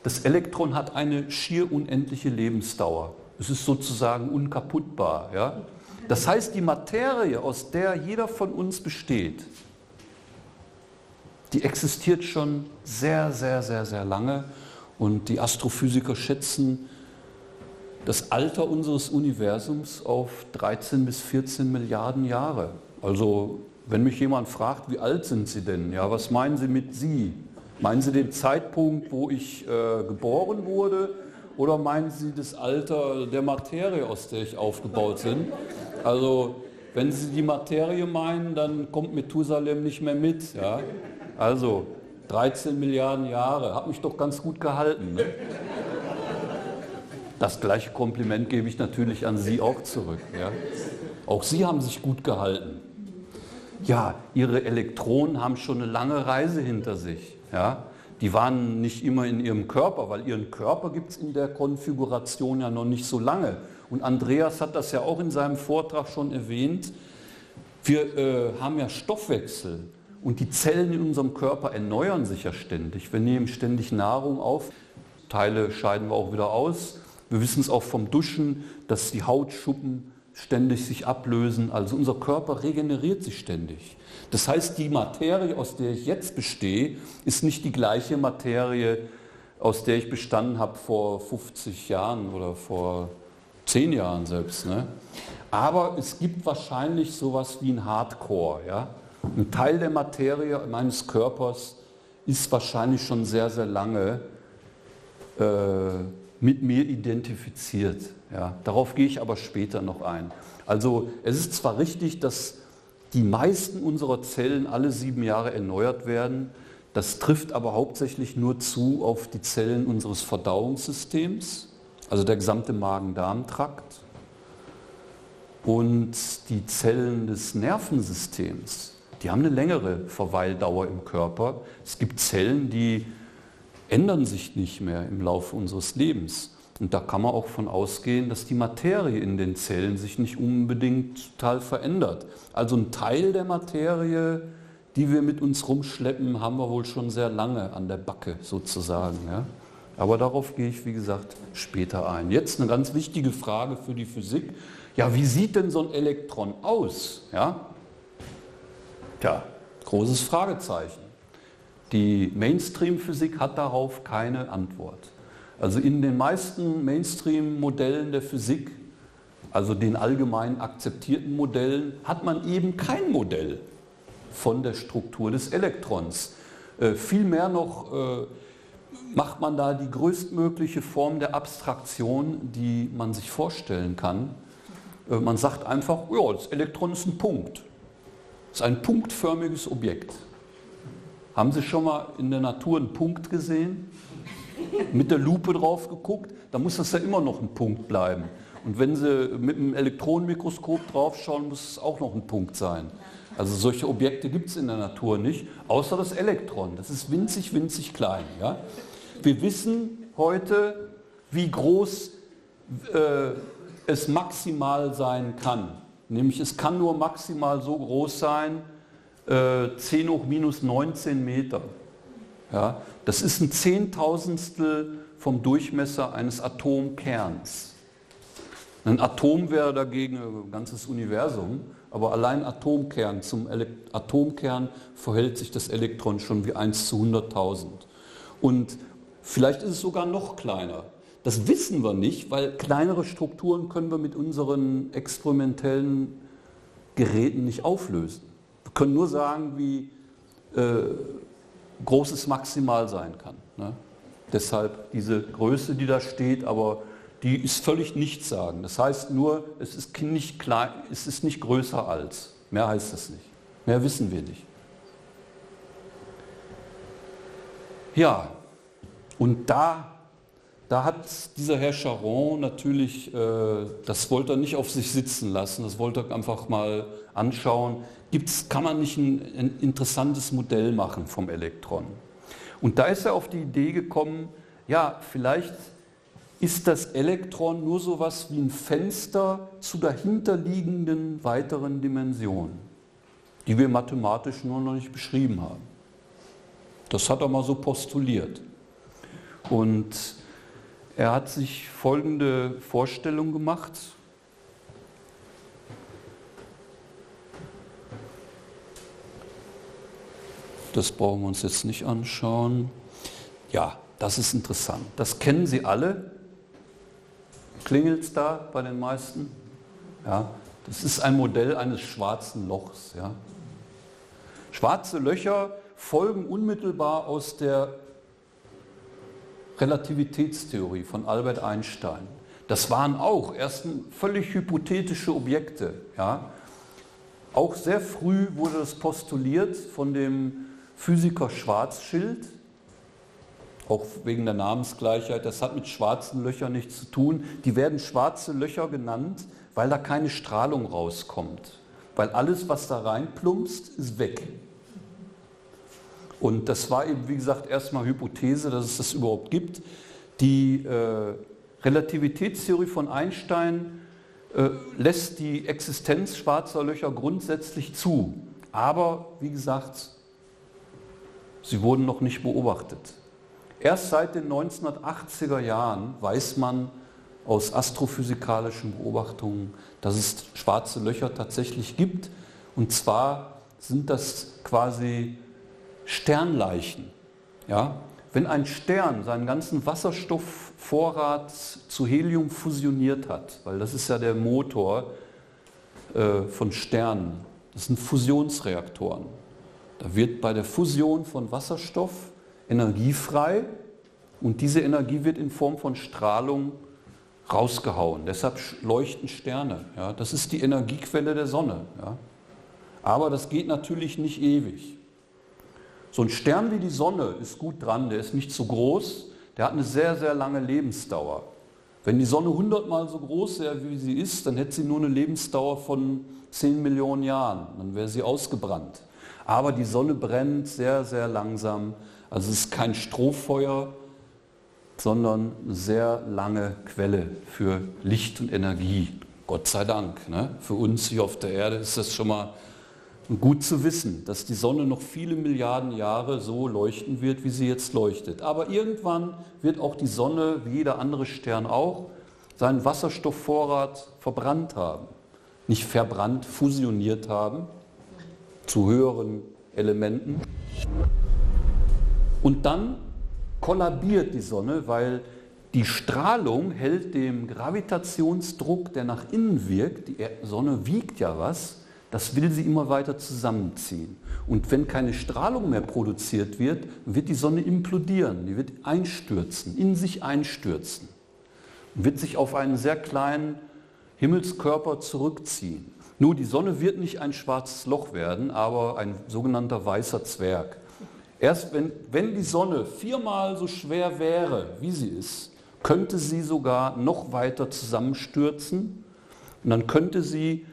das Elektron hat eine schier unendliche Lebensdauer. Es ist sozusagen unkaputtbar. Ja? Das heißt, die Materie, aus der jeder von uns besteht, die existiert schon sehr, sehr, sehr, sehr lange. Und die Astrophysiker schätzen das Alter unseres Universums auf 13 bis 14 Milliarden Jahre. Also, wenn mich jemand fragt, wie alt sind Sie denn? Ja, was meinen Sie mit Sie? Meinen Sie den Zeitpunkt, wo ich geboren wurde? Oder meinen Sie das Alter der Materie, aus der ich aufgebaut bin? Also, wenn Sie die Materie meinen, dann kommt Methusalem nicht mehr mit. Ja? Also, 13 Milliarden Jahre, hat mich doch ganz gut gehalten. Ne? Das gleiche Kompliment gebe ich natürlich an Sie auch zurück. Ja? Auch Sie haben sich gut gehalten. Ja, Ihre Elektronen haben schon eine lange Reise hinter sich. Ja? Die waren nicht immer in Ihrem Körper, weil Ihren Körper gibt es in der Konfiguration ja noch nicht so lange. Und Andreas hat das ja auch in seinem Vortrag schon erwähnt. Wir haben ja Stoffwechsel und die Zellen in unserem Körper erneuern sich ja ständig. Wir nehmen ständig Nahrung auf, Teile scheiden wir auch wieder aus. Wir wissen es auch vom Duschen, dass die Hautschuppen ständig sich ablösen. Also unser Körper regeneriert sich ständig. Das heißt, die Materie, aus der ich jetzt bestehe, ist nicht die gleiche Materie, aus der ich bestanden habe vor 50 Jahren oder vor 10 Jahren selbst. Ne? Aber es gibt wahrscheinlich sowas wie ein Hardcore. Ja? Ein Teil der Materie meines Körpers ist wahrscheinlich schon sehr, sehr lange mit mir identifiziert. Ja, darauf gehe ich aber später noch ein. Also es ist zwar richtig, dass die meisten unserer Zellen alle 7 Jahre erneuert werden, das trifft aber hauptsächlich nur zu auf die Zellen unseres Verdauungssystems, also der gesamte Magen-Darm-Trakt und die Zellen des Nervensystems, die haben eine längere Verweildauer im Körper. Es gibt Zellen, die ändern sich nicht mehr im Laufe unseres Lebens. Und da kann man auch von ausgehen, dass die Materie in den Zellen sich nicht unbedingt total verändert. Also ein Teil der Materie, die wir mit uns rumschleppen, haben wir wohl schon sehr lange an der Backe sozusagen. Ja? Aber darauf gehe ich, wie gesagt, später ein. Jetzt eine ganz wichtige Frage für die Physik. Ja, wie sieht denn so ein Elektron aus? Ja? Tja, großes Fragezeichen. Die Mainstream-Physik hat darauf keine Antwort. Also in den meisten Mainstream-Modellen der Physik, also den allgemein akzeptierten Modellen, hat man eben kein Modell von der Struktur des Elektrons. Vielmehr noch macht man da die größtmögliche Form der Abstraktion, die man sich vorstellen kann. Man sagt einfach, ja, das Elektron ist ein Punkt. Es ist ein punktförmiges Objekt. Haben Sie schon mal in der Natur einen Punkt gesehen? Mit der Lupe drauf geguckt? Da muss das ja immer noch ein Punkt bleiben. Und wenn Sie mit einem Elektronenmikroskop drauf schauen, muss es auch noch ein Punkt sein. Also solche Objekte gibt es in der Natur nicht, außer das Elektron. Das ist winzig, winzig klein. Ja? Wir wissen heute, wie groß es maximal sein kann. Nämlich es kann nur maximal so groß sein, 10 hoch minus 19 Meter. Ja, das ist ein Zehntausendstel vom Durchmesser eines Atomkerns. Ein Atom wäre dagegen ein ganzes Universum, aber allein Atomkern, zum Atomkern verhält sich das Elektron schon wie 1 zu 100.000. Und vielleicht ist es sogar noch kleiner. Das wissen wir nicht, weil kleinere Strukturen können wir mit unseren experimentellen Geräten nicht auflösen. Wir können nur sagen, wie groß es maximal sein kann. Ne? Deshalb diese Größe, die da steht, aber die ist völlig nichtssagend. Das heißt nur, es ist nicht klein, es ist nicht größer als. Mehr heißt es nicht. Mehr wissen wir nicht. Ja, und da da hat dieser Herr Charon natürlich, das wollte er nicht auf sich sitzen lassen, das wollte er einfach mal anschauen. Kann man nicht ein interessantes Modell machen vom Elektron? Und da ist er auf die Idee gekommen, ja, vielleicht ist das Elektron nur so was wie ein Fenster zu dahinterliegenden weiteren Dimensionen, die wir mathematisch nur noch nicht beschrieben haben. Das hat er mal so postuliert. Und er hat sich folgende Vorstellung gemacht. Das brauchen wir uns jetzt nicht anschauen. Ja, das ist interessant. Das kennen Sie alle. Klingelt es da bei den meisten? Ja, das ist ein Modell eines schwarzen Lochs. Ja. Schwarze Löcher folgen unmittelbar aus der Relativitätstheorie von Albert Einstein. Das waren auch erst völlig hypothetische Objekte. Ja. Auch sehr früh wurde das postuliert von dem Physiker Schwarzschild, auch wegen der Namensgleichheit. Das hat mit schwarzen Löchern nichts zu tun. Die werden schwarze Löcher genannt, weil da keine Strahlung rauskommt. Weil alles, was da reinplumpst, ist weg. Und das war eben, wie gesagt, erstmal Hypothese, dass es das überhaupt gibt. Die Relativitätstheorie von Einstein lässt die Existenz schwarzer Löcher grundsätzlich zu. Aber, wie gesagt, sie wurden noch nicht beobachtet. Erst seit den 1980er Jahren weiß man aus astrophysikalischen Beobachtungen, dass es schwarze Löcher tatsächlich gibt. Und zwar sind das quasi Sternleichen. Ja? Wenn ein Stern seinen ganzen Wasserstoffvorrat zu Helium fusioniert hat, weil das ist ja der Motor von Sternen, das sind Fusionsreaktoren. Da wird bei der Fusion von Wasserstoff Energie frei und diese Energie wird in Form von Strahlung rausgehauen. Deshalb leuchten Sterne. Ja? Das ist die Energiequelle der Sonne. Ja? Aber das geht natürlich nicht ewig. So ein Stern wie die Sonne ist gut dran, der ist nicht so groß, der hat eine sehr, sehr lange Lebensdauer. Wenn die Sonne 100-mal so groß wäre, wie sie ist, dann hätte sie nur eine Lebensdauer von 10 Millionen Jahren, dann wäre sie ausgebrannt. Aber die Sonne brennt sehr, sehr langsam, also es ist kein Strohfeuer, sondern eine sehr lange Quelle für Licht und Energie. Gott sei Dank. Ne? Für uns hier auf der Erde ist das schon mal gut zu wissen, dass die Sonne noch viele Milliarden Jahre so leuchten wird, wie sie jetzt leuchtet. Aber irgendwann wird auch die Sonne, wie jeder andere Stern auch, seinen Wasserstoffvorrat verbrannt haben. Nicht verbrannt, fusioniert haben zu höheren Elementen. Und dann kollabiert die Sonne, weil die Strahlung hält dem Gravitationsdruck, der nach innen wirkt, die Sonne wiegt ja was, das will sie immer weiter zusammenziehen. Und wenn keine Strahlung mehr produziert wird, wird die Sonne implodieren, die wird einstürzen, in sich einstürzen. Und wird sich auf einen sehr kleinen Himmelskörper zurückziehen. Nur die Sonne wird nicht ein schwarzes Loch werden, aber ein sogenannter weißer Zwerg. Erst wenn die Sonne 4-mal so schwer wäre, wie sie ist, könnte sie sogar noch weiter zusammenstürzen und dann könnte sie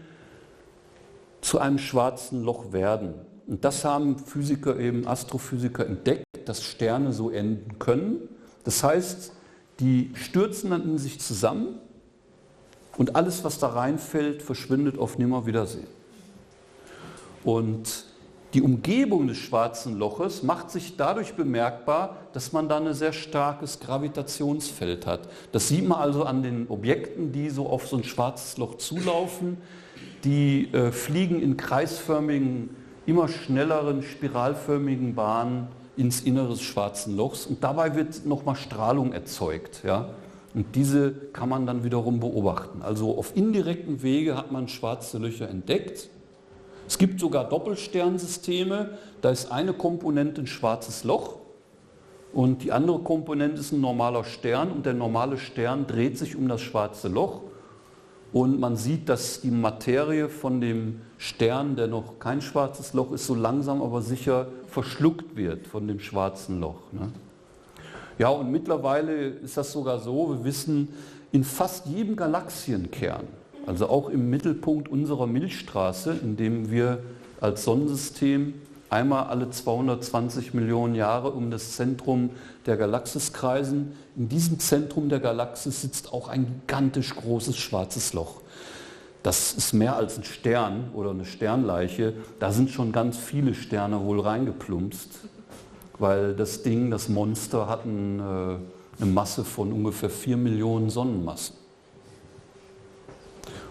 zu einem schwarzen Loch werden. Und das haben Physiker, eben Astrophysiker entdeckt, dass Sterne so enden können. Das heißt, die stürzen dann in sich zusammen und alles, was da reinfällt, verschwindet auf Nimmerwiedersehen. Und die Umgebung des schwarzen Loches macht sich dadurch bemerkbar, dass man da ein sehr starkes Gravitationsfeld hat. Das sieht man also an den Objekten, die so auf so ein schwarzes Loch zulaufen. Die fliegen in kreisförmigen, immer schnelleren, spiralförmigen Bahnen ins Innere des schwarzen Lochs und dabei wird nochmal Strahlung erzeugt. Ja? Und diese kann man dann wiederum beobachten. Also auf indirekten Wege hat man schwarze Löcher entdeckt. Es gibt sogar Doppelsternsysteme, da ist eine Komponente ein schwarzes Loch und die andere Komponente ist ein normaler Stern und der normale Stern dreht sich um das schwarze Loch. Und man sieht, dass die Materie von dem Stern, der noch kein schwarzes Loch ist, so langsam aber sicher verschluckt wird von dem schwarzen Loch. Ne? Ja, und mittlerweile ist das sogar so, wir wissen, in fast jedem Galaxienkern, also auch im Mittelpunkt unserer Milchstraße, in dem wir als Sonnensystem einmal alle 220 Millionen Jahre um das Zentrum der Galaxis kreisen, in diesem Zentrum der Galaxis sitzt auch ein gigantisch großes schwarzes Loch. Das ist mehr als ein Stern oder eine Sternleiche, da sind schon ganz viele Sterne wohl reingeplumpst, weil das Ding, das Monster, hat eine Masse von ungefähr 4 Millionen Sonnenmassen.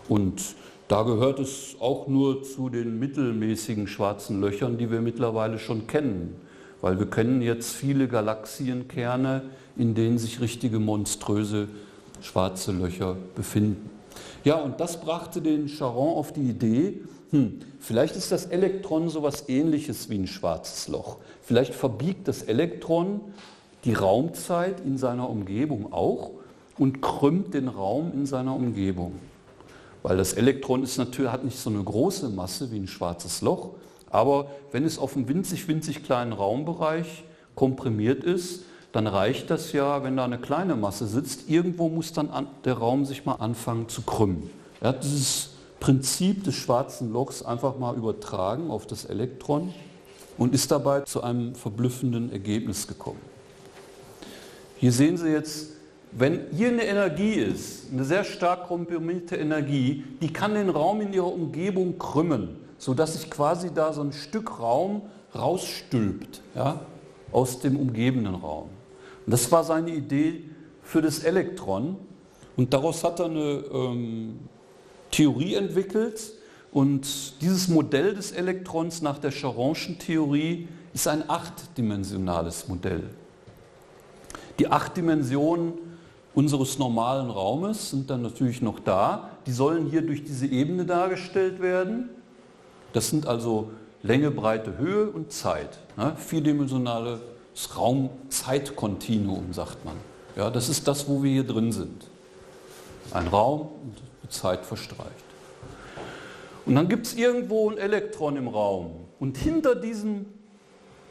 Und da gehört es auch nur zu den mittelmäßigen schwarzen Löchern, die wir mittlerweile schon kennen. Weil wir kennen jetzt viele Galaxienkerne, in denen sich richtige monströse schwarze Löcher befinden. Ja, und das brachte den Charron auf die Idee, vielleicht ist das Elektron so etwas Ähnliches wie ein schwarzes Loch. Vielleicht verbiegt das Elektron die Raumzeit in seiner Umgebung auch und krümmt den Raum in seiner Umgebung. Weil das Elektron hat nicht so eine große Masse wie ein schwarzes Loch, aber wenn es auf einem winzig, winzig kleinen Raumbereich komprimiert ist, dann reicht das ja, wenn da eine kleine Masse sitzt. Irgendwo muss dann der Raum sich mal anfangen zu krümmen. Er hat dieses Prinzip des schwarzen Lochs einfach mal übertragen auf das Elektron und ist dabei zu einem verblüffenden Ergebnis gekommen. Hier sehen Sie jetzt, wenn hier eine Energie ist, eine sehr stark komprimierte Energie, die kann den Raum in ihrer Umgebung krümmen, sodass sich quasi da so ein Stück Raum rausstülpt, ja, aus dem umgebenden Raum. Und das war seine Idee für das Elektron. Und daraus hat er eine Theorie entwickelt. Und dieses Modell des Elektrons nach der Charronschen Theorie ist ein 8-dimensionales Modell. Die 8 Dimensionen unseres normalen Raumes sind dann natürlich noch da. Die sollen hier durch diese Ebene dargestellt werden. Das sind also Länge, Breite, Höhe und Zeit. Ne? 4-dimensionales Raum-Zeit-Kontinuum, sagt man. Ja, das ist das, wo wir hier drin sind. Ein Raum und die Zeit verstreicht. Und dann gibt es irgendwo ein Elektron im Raum. Und hinter diesem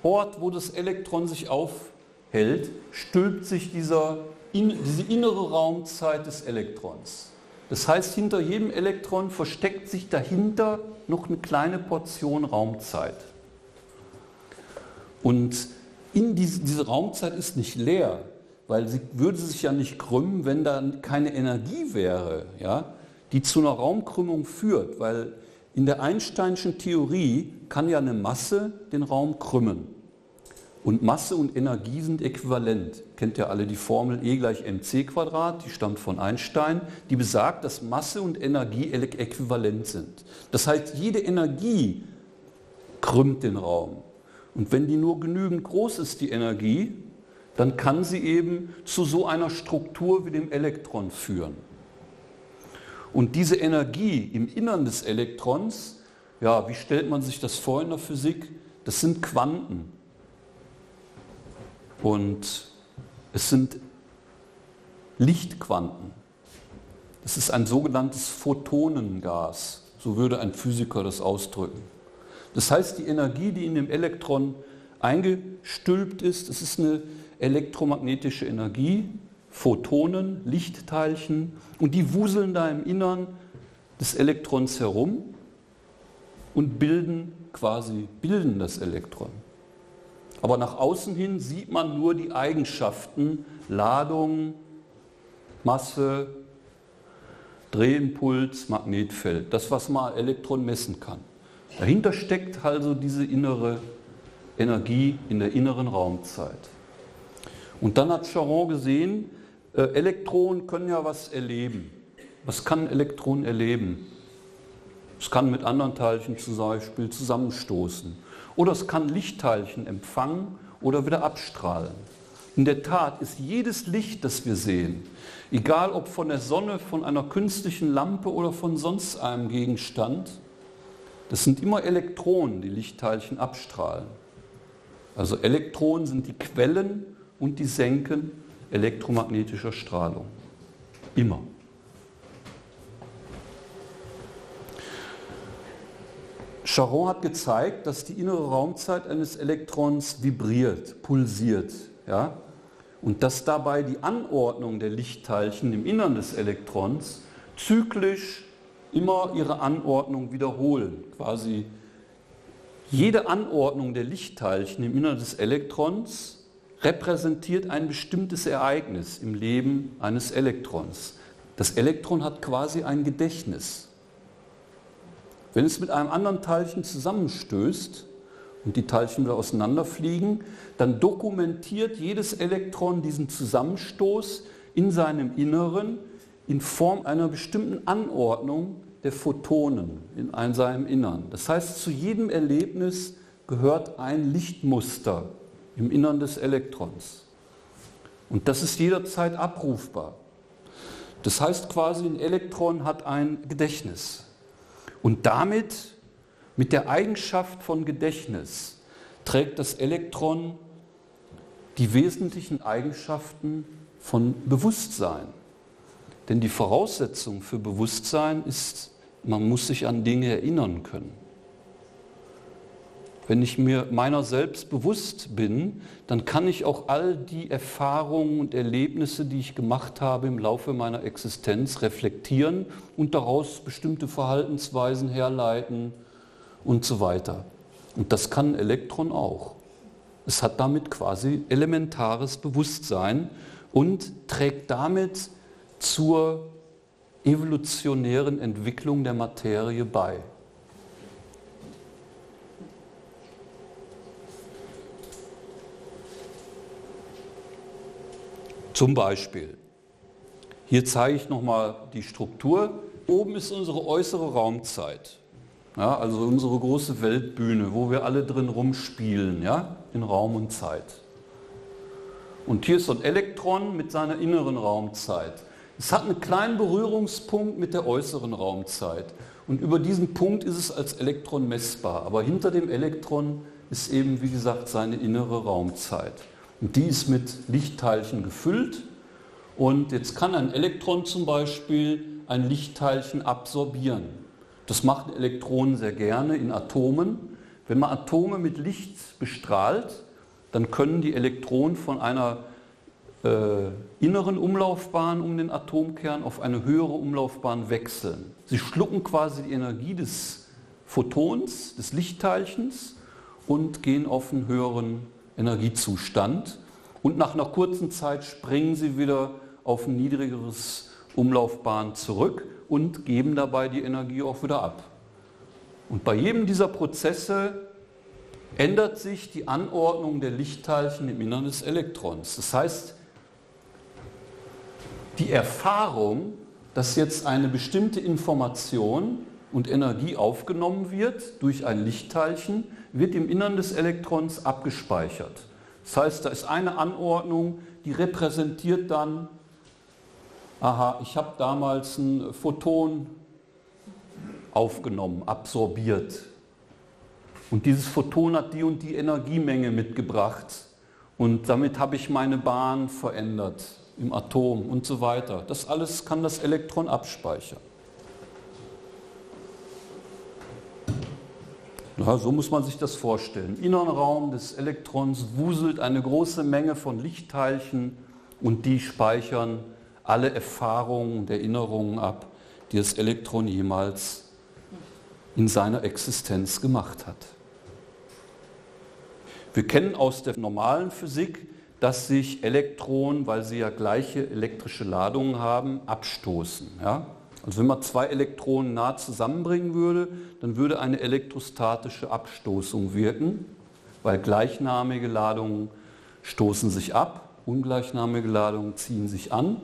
Ort, wo das Elektron sich aufhält, stülpt sich diese innere Raumzeit des Elektrons. Das heißt, hinter jedem Elektron versteckt sich dahinter noch eine kleine Portion Raumzeit. Und diese Raumzeit ist nicht leer, weil sie würde sich ja nicht krümmen, wenn da keine Energie wäre, ja, die zu einer Raumkrümmung führt, weil in der Einsteinschen Theorie kann ja eine Masse den Raum krümmen. Und Masse und Energie sind äquivalent. Kennt ja alle die Formel E = mc², die stammt von Einstein, die besagt, dass Masse und Energie äquivalent sind. Das heißt, jede Energie krümmt den Raum. Und wenn die nur genügend groß ist, die Energie, dann kann sie eben zu so einer Struktur wie dem Elektron führen. Und diese Energie im Innern des Elektrons, ja, wie stellt man sich das vor in der Physik? Das sind Quanten. Und es sind Lichtquanten. Das ist ein sogenanntes Photonengas, so würde ein Physiker das ausdrücken. Das heißt, die Energie, die in dem Elektron eingestülpt ist, das ist eine elektromagnetische Energie, Photonen, Lichtteilchen, und die wuseln da im Innern des Elektrons herum und bilden das Elektron. Aber nach außen hin sieht man nur die Eigenschaften, Ladung, Masse, Drehimpuls, Magnetfeld, das, was man Elektron messen kann. Dahinter steckt also diese innere Energie in der inneren Raumzeit. Und dann hat Charron gesehen, Elektronen können ja was erleben. Was kann ein Elektron erleben? Es kann mit anderen Teilchen zum Beispiel zusammenstoßen. Oder es kann Lichtteilchen empfangen oder wieder abstrahlen. In der Tat ist jedes Licht, das wir sehen, egal ob von der Sonne, von einer künstlichen Lampe oder von sonst einem Gegenstand, das sind immer Elektronen, die Lichtteilchen abstrahlen. Also Elektronen sind die Quellen und die Senken elektromagnetischer Strahlung. Immer. Charron hat gezeigt, dass die innere Raumzeit eines Elektrons vibriert, pulsiert. Ja? und dass dabei die Anordnung der Lichtteilchen im Innern des Elektrons zyklisch immer ihre Anordnung wiederholen. Quasi jede Anordnung der Lichtteilchen im Innern des Elektrons repräsentiert ein bestimmtes Ereignis im Leben eines Elektrons. Das Elektron hat quasi ein Gedächtnis. Wenn es mit einem anderen Teilchen zusammenstößt und die Teilchen wieder auseinanderfliegen, dann dokumentiert jedes Elektron diesen Zusammenstoß in seinem Inneren in Form einer bestimmten Anordnung der Photonen in seinem Innern. Das heißt, zu jedem Erlebnis gehört ein Lichtmuster im Innern des Elektrons. Und das ist jederzeit abrufbar. Das heißt quasi, ein Elektron hat ein Gedächtnis. Und damit, mit der Eigenschaft von Gedächtnis, trägt das Elektron die wesentlichen Eigenschaften von Bewusstsein. Denn die Voraussetzung für Bewusstsein ist, man muss sich an Dinge erinnern können. Wenn ich mir meiner selbst bewusst bin, dann kann ich auch all die Erfahrungen und Erlebnisse, die ich gemacht habe im Laufe meiner Existenz, reflektieren und daraus bestimmte Verhaltensweisen herleiten und so weiter. Und das kann ein Elektron auch. Es hat damit quasi elementares Bewusstsein und trägt damit zur evolutionären Entwicklung der Materie bei. Zum Beispiel, hier zeige ich nochmal die Struktur. Oben ist unsere äußere Raumzeit, ja, also unsere große Weltbühne, wo wir alle drin rumspielen, ja, in Raum und Zeit. Und hier ist so ein Elektron mit seiner inneren Raumzeit. Es hat einen kleinen Berührungspunkt mit der äußeren Raumzeit. Und über diesen Punkt ist es als Elektron messbar. Aber hinter dem Elektron ist eben, wie gesagt, seine innere Raumzeit. Und die ist mit Lichtteilchen gefüllt. Und jetzt kann ein Elektron zum Beispiel ein Lichtteilchen absorbieren. Das machen Elektronen sehr gerne in Atomen. Wenn man Atome mit Licht bestrahlt, dann können die Elektronen von einer inneren Umlaufbahn um den Atomkern auf eine höhere Umlaufbahn wechseln. Sie schlucken quasi die Energie des Photons, des Lichtteilchens und gehen auf einen höheren Energiezustand. Und nach einer kurzen Zeit springen sie wieder auf ein niedrigeres Umlaufbahn zurück und geben dabei die Energie auch wieder ab. Und bei jedem dieser Prozesse ändert sich die Anordnung der Lichtteilchen im Innern des Elektrons. Das heißt, die Erfahrung, dass jetzt eine bestimmte Information und Energie aufgenommen wird durch ein Lichtteilchen, wird im Innern des Elektrons abgespeichert. Das heißt, da ist eine Anordnung, die repräsentiert dann, aha, ich habe damals ein Photon aufgenommen, absorbiert. Und dieses Photon hat die und die Energiemenge mitgebracht. Und damit habe ich meine Bahn verändert im Atom und so weiter. Das alles kann das Elektron abspeichern. Ja, so muss man sich das vorstellen. Im inneren Raum des Elektrons wuselt eine große Menge von Lichtteilchen und die speichern alle Erfahrungen und Erinnerungen ab, die das Elektron jemals in seiner Existenz gemacht hat. Wir kennen aus der normalen Physik, dass sich Elektronen, weil sie ja gleiche elektrische Ladungen haben, abstoßen. Ja? Also wenn man zwei Elektronen nah zusammenbringen würde, dann würde eine elektrostatische Abstoßung wirken, weil gleichnamige Ladungen stoßen sich ab, ungleichnamige Ladungen ziehen sich an.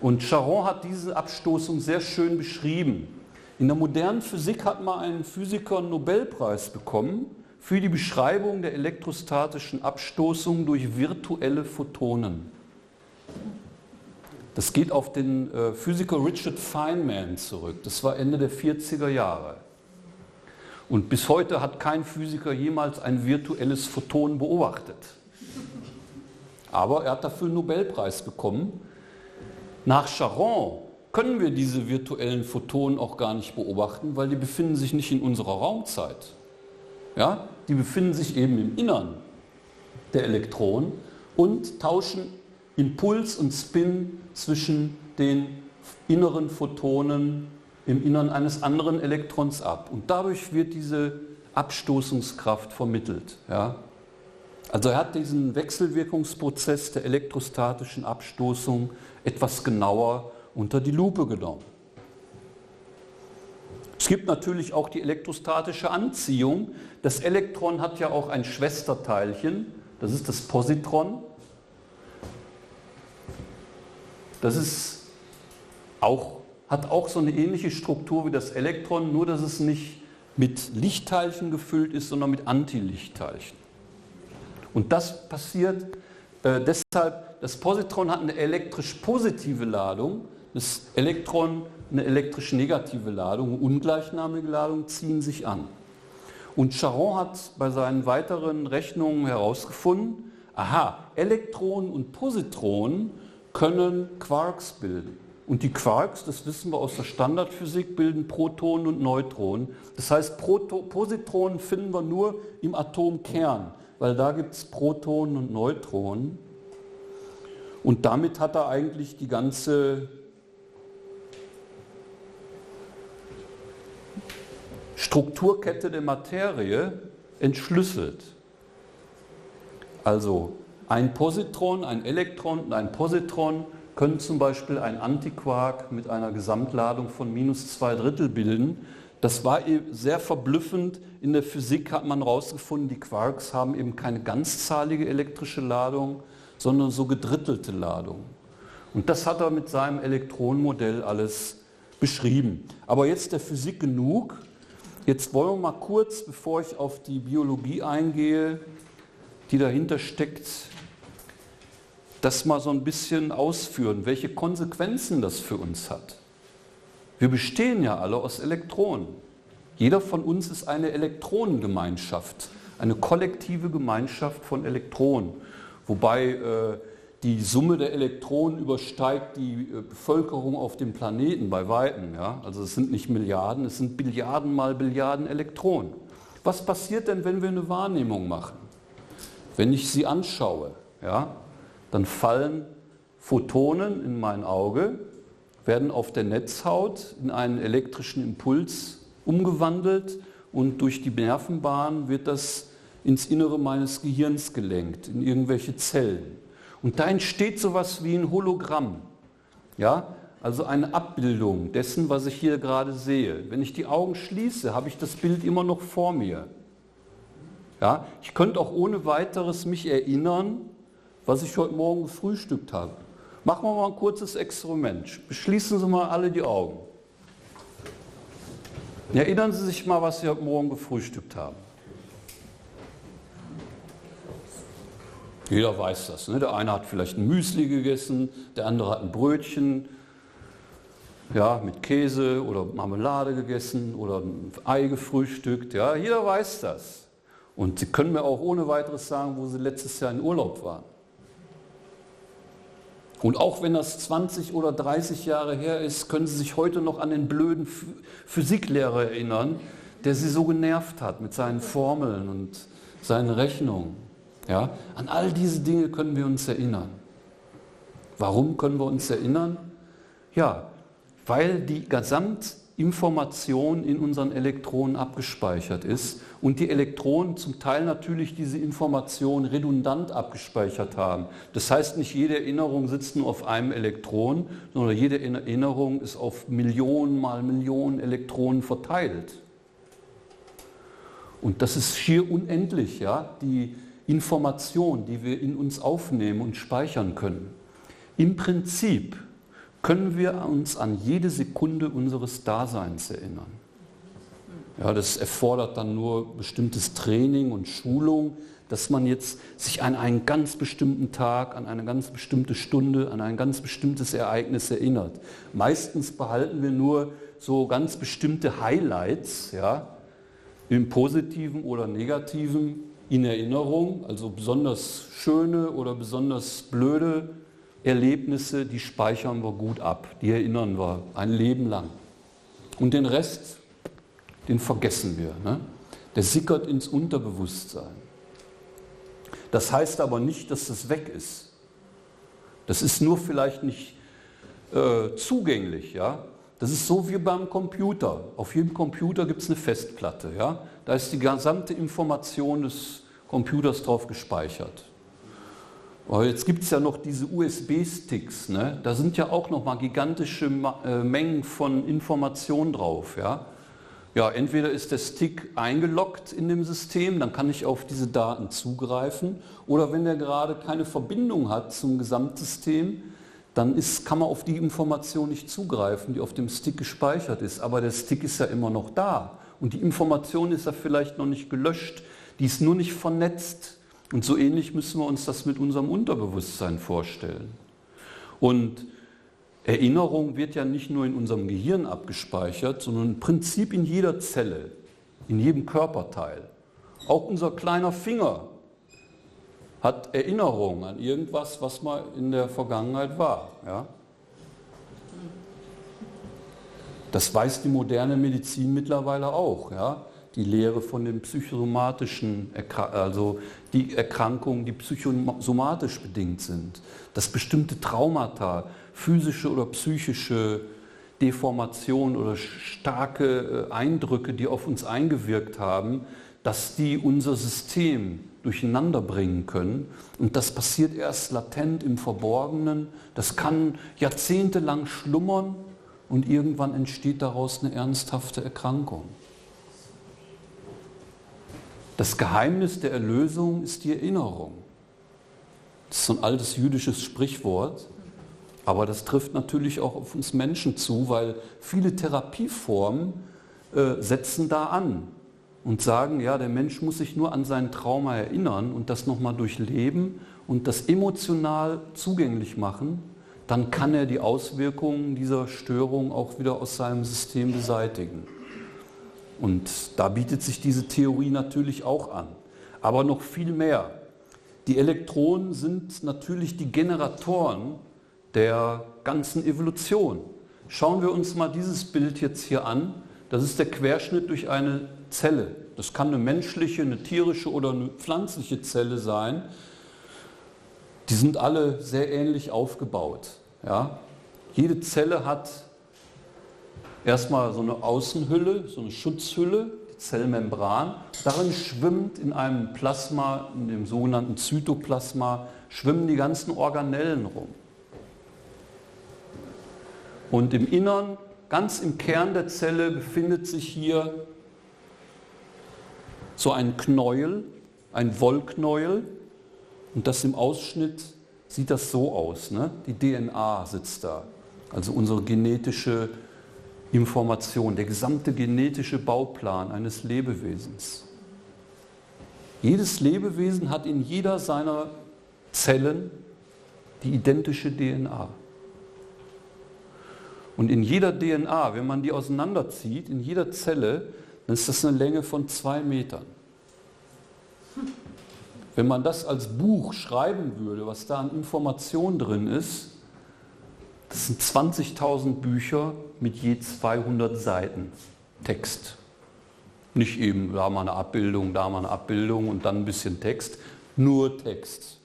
Und Charron hat diese Abstoßung sehr schön beschrieben. In der modernen Physik hat mal ein Physiker einen Nobelpreis bekommen für die Beschreibung der elektrostatischen Abstoßung durch virtuelle Photonen. Das geht auf den Physiker Richard Feynman zurück. Das war Ende der 40er Jahre. Und bis heute hat kein Physiker jemals ein virtuelles Photon beobachtet. Aber er hat dafür einen Nobelpreis bekommen. Nach Charron können wir diese virtuellen Photonen auch gar nicht beobachten, weil die befinden sich nicht in unserer Raumzeit. Ja, die befinden sich eben im Innern der Elektronen und tauschen Impuls und Spin zwischen den inneren Photonen im Innern eines anderen Elektrons ab. Und dadurch wird diese Abstoßungskraft vermittelt. Ja? Also er hat diesen Wechselwirkungsprozess der elektrostatischen Abstoßung etwas genauer unter die Lupe genommen. Es gibt natürlich auch die elektrostatische Anziehung. Das Elektron hat ja auch ein Schwesterteilchen, das ist das Positron. Das ist hat auch so eine ähnliche Struktur wie das Elektron, nur dass es nicht mit Lichtteilchen gefüllt ist, sondern mit Antilichtteilchen. Und das passiert deshalb, das Positron hat eine elektrisch positive Ladung, das Elektron eine elektrisch negative Ladung, ungleichnamige Ladungen ziehen sich an. Und Charron hat bei seinen weiteren Rechnungen herausgefunden, aha, Elektronen und Positronen können Quarks bilden. Und die Quarks, das wissen wir aus der Standardphysik, bilden Protonen und Neutronen. Das heißt, Positronen finden wir nur im Atomkern, weil da gibt es Protonen und Neutronen. Und damit hat er eigentlich die ganze Strukturkette der Materie entschlüsselt. Also ein Positron, ein Elektron und ein Positron können zum Beispiel ein Antiquark mit einer Gesamtladung von -2/3 bilden. Das war sehr verblüffend. In der Physik hat man herausgefunden, die Quarks haben eben keine ganzzahlige elektrische Ladung, sondern so gedrittelte Ladung. Und das hat er mit seinem Elektronenmodell alles beschrieben. Aber jetzt der Physik genug. Jetzt wollen wir mal kurz, bevor ich auf die Biologie eingehe, die dahinter steckt, das mal so ein bisschen ausführen, welche Konsequenzen das für uns hat. Wir bestehen ja alle aus Elektronen. Jeder von uns ist eine Elektronengemeinschaft, eine kollektive Gemeinschaft von Elektronen, wobei die Summe der Elektronen übersteigt die Bevölkerung auf dem Planeten bei Weitem. Ja? Also es sind nicht Milliarden, es sind Billiarden mal Billiarden Elektronen. Was passiert denn, wenn wir eine Wahrnehmung machen? Wenn ich sie anschaue, ja, dann fallen Photonen in mein Auge, werden auf der Netzhaut in einen elektrischen Impuls umgewandelt und durch die Nervenbahn wird das ins Innere meines Gehirns gelenkt, in irgendwelche Zellen. Und da entsteht sowas wie ein Hologramm, ja? Also eine Abbildung dessen, was ich hier gerade sehe. Wenn ich die Augen schließe, habe ich das Bild immer noch vor mir. Ja? Ich könnte auch ohne weiteres mich erinnern, was ich heute Morgen gefrühstückt habe. Machen wir mal ein kurzes Experiment. Beschließen Sie mal alle die Augen. Erinnern Sie sich mal, was Sie heute Morgen gefrühstückt haben. Jeder weiß das. Ne? Der eine hat vielleicht ein Müsli gegessen, der andere hat ein Brötchen, ja, mit Käse oder Marmelade gegessen oder ein Ei gefrühstückt. Ja? Jeder weiß das. Und Sie können mir auch ohne weiteres sagen, wo Sie letztes Jahr in Urlaub waren. Und auch wenn das 20 oder 30 Jahre her ist, können Sie sich heute noch an den blöden Physiklehrer erinnern, der Sie so genervt hat mit seinen Formeln und seinen Rechnungen. Ja? An all diese Dinge können wir uns erinnern. Warum können wir uns erinnern? Ja, weil die Gesamtinformation in unseren Elektronen abgespeichert ist und die Elektronen zum Teil natürlich diese Information redundant abgespeichert haben. Das heißt, nicht jede Erinnerung sitzt nur auf einem Elektron, sondern jede Erinnerung ist auf Millionen mal Millionen Elektronen verteilt. Und das ist schier unendlich, ja, die Information, die wir in uns aufnehmen und speichern können. Im Prinzip können wir uns an jede Sekunde unseres Daseins erinnern. Ja, das erfordert dann nur bestimmtes Training und Schulung, dass man jetzt sich an einen ganz bestimmten Tag, an eine ganz bestimmte Stunde, an ein ganz bestimmtes Ereignis erinnert. Meistens behalten wir nur so ganz bestimmte Highlights, ja, im Positiven oder Negativen in Erinnerung, also besonders schöne oder besonders blöde Erlebnisse, die speichern wir gut ab, die erinnern wir ein Leben lang. Und den Rest, den vergessen wir. Ne? Der sickert ins Unterbewusstsein. Das heißt aber nicht, dass das weg ist. Das ist nur vielleicht nicht zugänglich. Ja? Das ist so wie beim Computer. Auf jedem Computer gibt es eine Festplatte. Ja? Da ist die gesamte Information des Computers drauf gespeichert. Aber jetzt gibt es ja noch diese USB-Sticks. Ne? Da sind ja auch noch mal gigantische Mengen von Informationen drauf. Ja? Ja, entweder ist der Stick eingeloggt in dem System, dann kann ich auf diese Daten zugreifen. Oder wenn der gerade keine Verbindung hat zum Gesamtsystem, dann kann man auf die Information nicht zugreifen, die auf dem Stick gespeichert ist. Aber der Stick ist ja immer noch da. Und die Information ist ja vielleicht noch nicht gelöscht. Die ist nur nicht vernetzt. Und so ähnlich müssen wir uns das mit unserem Unterbewusstsein vorstellen. Und Erinnerung wird ja nicht nur in unserem Gehirn abgespeichert, sondern im Prinzip in jeder Zelle, in jedem Körperteil. Auch unser kleiner Finger hat Erinnerung an irgendwas, was mal in der Vergangenheit war. Ja? Das weiß die moderne Medizin mittlerweile auch. Ja? Die Lehre von den psychosomatischen, also die Erkrankungen, die psychosomatisch bedingt sind, dass bestimmte Traumata, physische oder psychische Deformationen oder starke Eindrücke, die auf uns eingewirkt haben, dass die unser System durcheinander bringen können. Und das passiert erst latent im Verborgenen. Das kann jahrzehntelang schlummern und irgendwann entsteht daraus eine ernsthafte Erkrankung. Das Geheimnis der Erlösung ist die Erinnerung. Das ist so ein altes jüdisches Sprichwort, aber das trifft natürlich auch auf uns Menschen zu, weil viele Therapieformen setzen da an und sagen, ja, der Mensch muss sich nur an sein Trauma erinnern und das nochmal durchleben und das emotional zugänglich machen, dann kann er die Auswirkungen dieser Störung auch wieder aus seinem System beseitigen. Und da bietet sich diese Theorie natürlich auch an. Aber noch viel mehr. Die Elektronen sind natürlich die Generatoren der ganzen Evolution. Schauen wir uns mal dieses Bild jetzt hier an. Das ist der Querschnitt durch eine Zelle. Das kann eine menschliche, eine tierische oder eine pflanzliche Zelle sein. Die sind alle sehr ähnlich aufgebaut. Ja? Jede Zelle hat erstmal so eine Außenhülle, so eine Schutzhülle, die Zellmembran. Darin schwimmt in einem Plasma, in dem sogenannten Zytoplasma, schwimmen die ganzen Organellen rum. Und im Innern, ganz im Kern der Zelle, befindet sich hier so ein Knäuel, ein Wollknäuel. Und das im Ausschnitt sieht das so aus. Ne? Die DNA sitzt da, also unsere genetische Information, der gesamte genetische Bauplan eines Lebewesens. Jedes Lebewesen hat in jeder seiner Zellen die identische DNA. Und in jeder DNA, wenn man die auseinanderzieht, in jeder Zelle, dann ist das eine Länge von 2 Metern. Wenn man das als Buch schreiben würde, was da an Information drin ist, das sind 20.000 Bücher mit je 200 Seiten Text. Nicht eben, da mal eine Abbildung, da mal eine Abbildung und dann ein bisschen Text. Nur Text.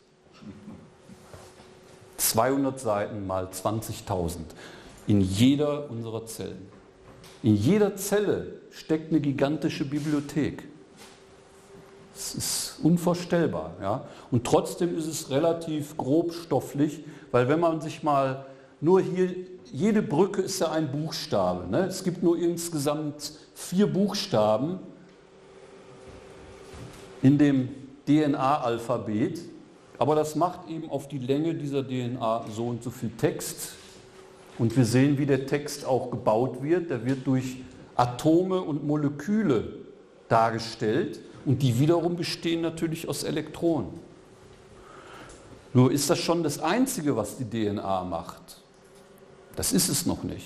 200 Seiten mal 20.000 in jeder unserer Zellen. In jeder Zelle steckt eine gigantische Bibliothek. Das ist unvorstellbar. Ja? Und trotzdem ist es relativ grobstofflich, weil wenn man sich mal nur hier, jede Brücke ist ja ein Buchstabe. Ne? Es gibt nur insgesamt 4 Buchstaben in dem DNA-Alphabet, aber das macht eben auf die Länge dieser DNA so und so viel Text. Und wir sehen, wie der Text auch gebaut wird. Der wird durch Atome und Moleküle dargestellt und die wiederum bestehen natürlich aus Elektronen. Nur ist das schon das Einzige, was die DNA macht? Das ist es noch nicht.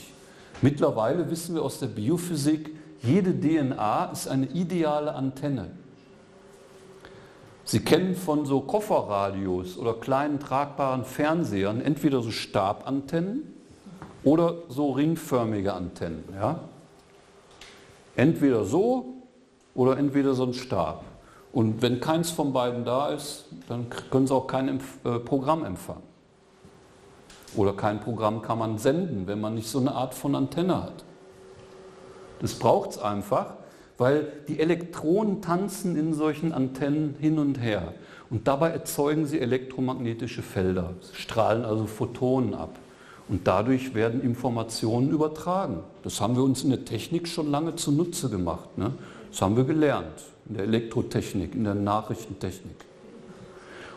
Mittlerweile wissen wir aus der Biophysik, jede DNA ist eine ideale Antenne. Sie kennen von so Kofferradios oder kleinen tragbaren Fernsehern entweder so Stabantennen oder so ringförmige Antennen. Ja? Entweder so oder entweder so ein Stab. Und wenn keins von beiden da ist, dann können Sie auch kein Programm empfangen. Oder kein Programm kann man senden, wenn man nicht so eine Art von Antenne hat. Das braucht es einfach, weil die Elektronen tanzen in solchen Antennen hin und her. Und dabei erzeugen sie elektromagnetische Felder, strahlen also Photonen ab. Und dadurch werden Informationen übertragen. Das haben wir uns in der Technik schon lange zunutze gemacht. Ne? Das haben wir gelernt, in der Elektrotechnik, in der Nachrichtentechnik.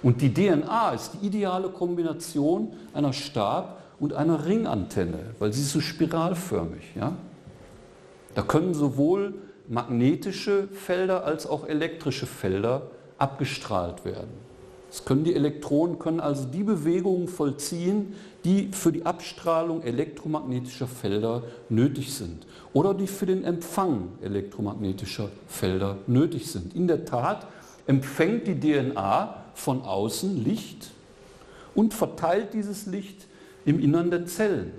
Und die DNA ist die ideale Kombination einer Stab- und einer Ringantenne, weil sie ist so spiralförmig. Ja? Da können sowohl magnetische Felder als auch elektrische Felder abgestrahlt werden. Die Elektronen können also die Bewegungen vollziehen, die für die Abstrahlung elektromagnetischer Felder nötig sind oder die für den Empfang elektromagnetischer Felder nötig sind. In der Tat empfängt die DNA von außen Licht und verteilt dieses Licht im Innern der Zellen.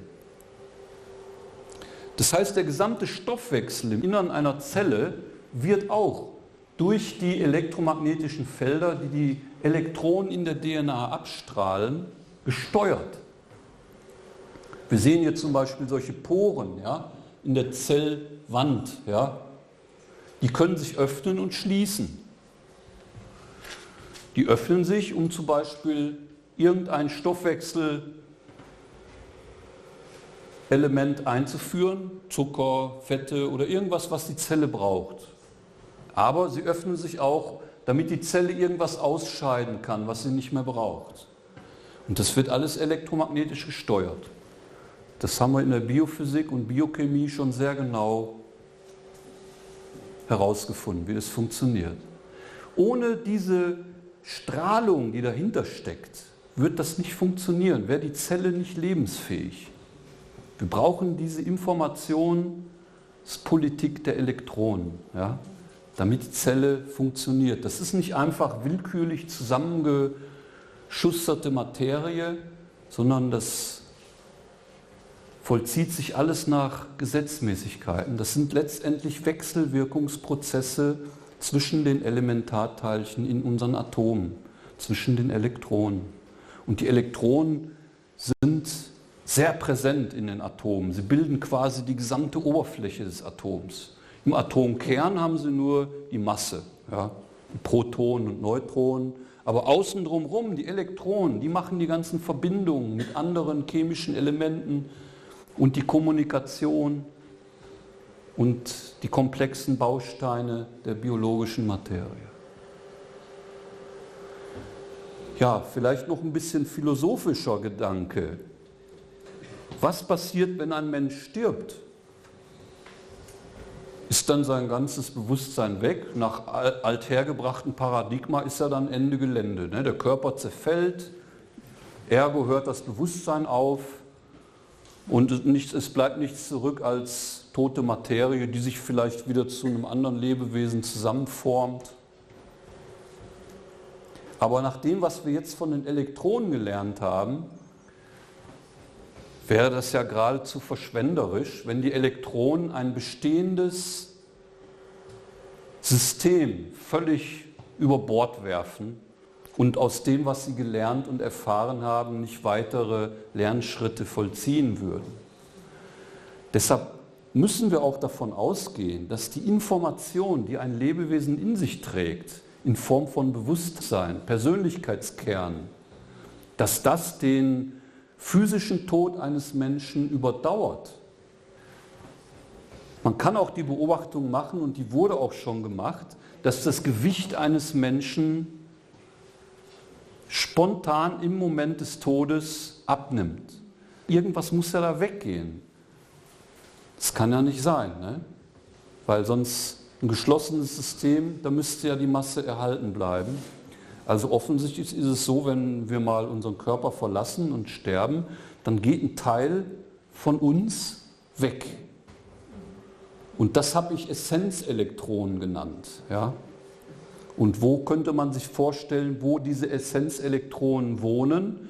Das heißt, der gesamte Stoffwechsel im Innern einer Zelle wird auch durch die elektromagnetischen Felder, die die Elektronen in der DNA abstrahlen, gesteuert. Wir sehen hier zum Beispiel solche Poren, ja, in der Zellwand. Ja. Die können sich öffnen und schließen. Die öffnen sich, um zum Beispiel irgendein Stoffwechselelement einzuführen, Zucker, Fette oder irgendwas, was die Zelle braucht. Aber sie öffnen sich auch, damit die Zelle irgendwas ausscheiden kann, was sie nicht mehr braucht. Und das wird alles elektromagnetisch gesteuert. Das haben wir in der Biophysik und Biochemie schon sehr genau herausgefunden, wie das funktioniert. Ohne diese Strahlung, die dahinter steckt, wird das nicht funktionieren, wäre die Zelle nicht lebensfähig. Wir brauchen diese Informationspolitik der Elektronen, ja, damit die Zelle funktioniert. Das ist nicht einfach willkürlich zusammengeschusterte Materie, sondern das vollzieht sich alles nach Gesetzmäßigkeiten. Das sind letztendlich Wechselwirkungsprozesse zwischen den Elementarteilchen in unseren Atomen, zwischen den Elektronen. Und die Elektronen sind sehr präsent in den Atomen. Sie bilden quasi die gesamte Oberfläche des Atoms. Im Atomkern haben sie nur die Masse, ja, die Protonen und Neutronen. Aber außen drumherum, die Elektronen, die machen die ganzen Verbindungen mit anderen chemischen Elementen und die Kommunikation und die komplexen Bausteine der biologischen Materie. Ja, vielleicht noch ein bisschen philosophischer Gedanke. Was passiert, wenn ein Mensch stirbt? Ist dann sein ganzes Bewusstsein weg? Nach althergebrachtem Paradigma ist er dann Ende Gelände. Ne? Der Körper zerfällt, ergo hört das Bewusstsein auf und es bleibt nichts zurück als tote Materie, die sich vielleicht wieder zu einem anderen Lebewesen zusammenformt. Aber nach dem, was wir jetzt von den Elektronen gelernt haben, wäre das ja geradezu verschwenderisch, wenn die Elektronen ein bestehendes System völlig über Bord werfen und aus dem, was sie gelernt und erfahren haben, nicht weitere Lernschritte vollziehen würden. Deshalb müssen wir auch davon ausgehen, dass die Information, die ein Lebewesen in sich trägt, in Form von Bewusstsein, Persönlichkeitskern, dass das den physischen Tod eines Menschen überdauert. Man kann auch die Beobachtung machen, und die wurde auch schon gemacht, dass das Gewicht eines Menschen spontan im Moment des Todes abnimmt. Irgendwas muss ja da weggehen. Das kann ja nicht sein, ne? Weil sonst ein geschlossenes System, da müsste ja die Masse erhalten bleiben. Also offensichtlich ist es so, wenn wir mal unseren Körper verlassen und sterben, dann geht ein Teil von uns weg. Und das habe ich Essenzelektronen genannt. Ja? Und wo könnte man sich vorstellen, wo diese Essenzelektronen wohnen?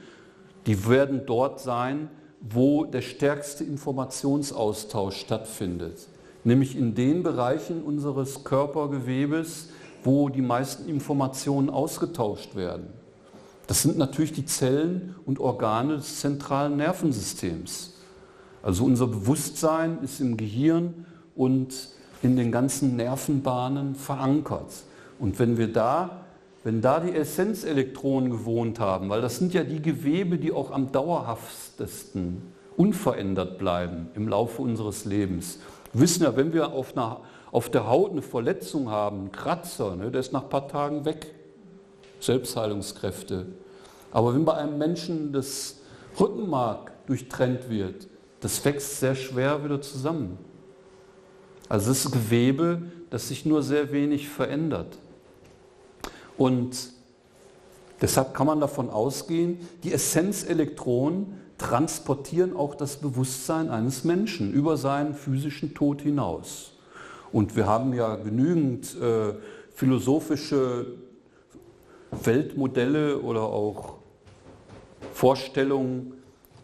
Die werden dort sein, wo der stärkste Informationsaustausch stattfindet. Nämlich in den Bereichen unseres Körpergewebes, wo die meisten Informationen ausgetauscht werden. Das sind natürlich die Zellen und Organe des zentralen Nervensystems. Also unser Bewusstsein ist im Gehirn und in den ganzen Nervenbahnen verankert. Und wenn da die Essenzelektronen gewohnt haben, weil das sind ja die Gewebe, die auch am dauerhaftesten unverändert bleiben im Laufe unseres Lebens. Wir wissen ja, wenn wir auf der Haut eine Verletzung haben, einen Kratzer, ne, der ist nach ein paar Tagen weg. Selbstheilungskräfte. Aber wenn bei einem Menschen das Rückenmark durchtrennt wird, das wächst sehr schwer wieder zusammen. Also es ist Gewebe, das sich nur sehr wenig verändert. Und deshalb kann man davon ausgehen, die Essenzelektronen transportieren auch das Bewusstsein eines Menschen über seinen physischen Tod hinaus. Und wir haben ja genügend philosophische Weltmodelle oder auch Vorstellungen,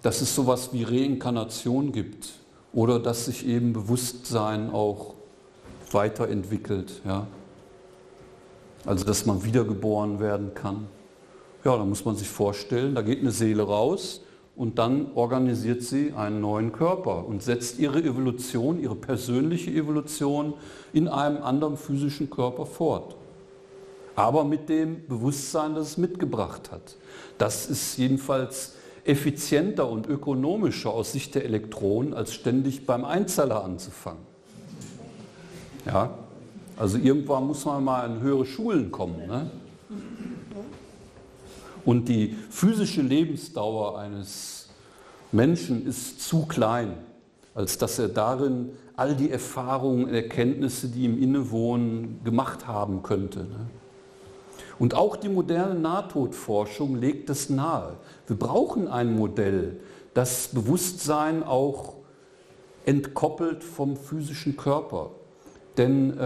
dass es sowas wie Reinkarnation gibt oder dass sich eben Bewusstsein auch weiterentwickelt. Ja? Also dass man wiedergeboren werden kann. Ja, da muss man sich vorstellen, da geht eine Seele raus und dann organisiert sie einen neuen Körper und setzt ihre Evolution, ihre persönliche Evolution in einem anderen physischen Körper fort. Aber mit dem Bewusstsein, das es mitgebracht hat. Das ist jedenfalls effizienter und ökonomischer aus Sicht der Elektronen, als ständig beim Einzeller anzufangen. Ja? Also irgendwann muss man mal in höhere Schulen kommen. Ne? Und die physische Lebensdauer eines Menschen ist zu klein, als dass er darin all die Erfahrungen und Erkenntnisse, die ihm innewohnen, gemacht haben könnte. Ne? Und auch die moderne Nahtodforschung legt es nahe. Wir brauchen ein Modell, das Bewusstsein auch entkoppelt vom physischen Körper. Denn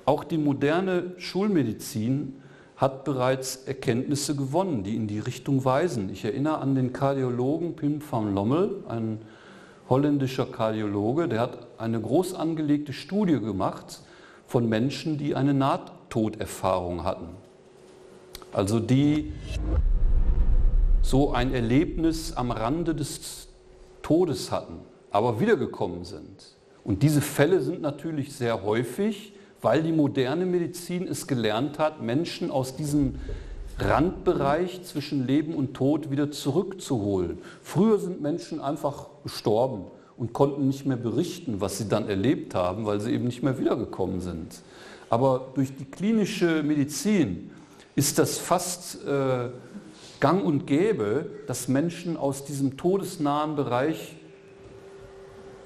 auch die moderne Schulmedizin hat bereits Erkenntnisse gewonnen, die in die Richtung weisen. Ich erinnere an den Kardiologen Pim van Lommel, ein holländischer Kardiologe, der hat eine groß angelegte Studie gemacht von Menschen, die eine Nahtoderfahrung hatten. Also die so ein Erlebnis am Rande des Todes hatten, aber wiedergekommen sind. Und diese Fälle sind natürlich sehr häufig, weil die moderne Medizin es gelernt hat, Menschen aus diesem Randbereich zwischen Leben und Tod wieder zurückzuholen. Früher sind Menschen einfach gestorben und konnten nicht mehr berichten, was sie dann erlebt haben, weil sie eben nicht mehr wiedergekommen sind. Aber durch die klinische Medizin ist das fast gang und gäbe, dass Menschen aus diesem todesnahen Bereich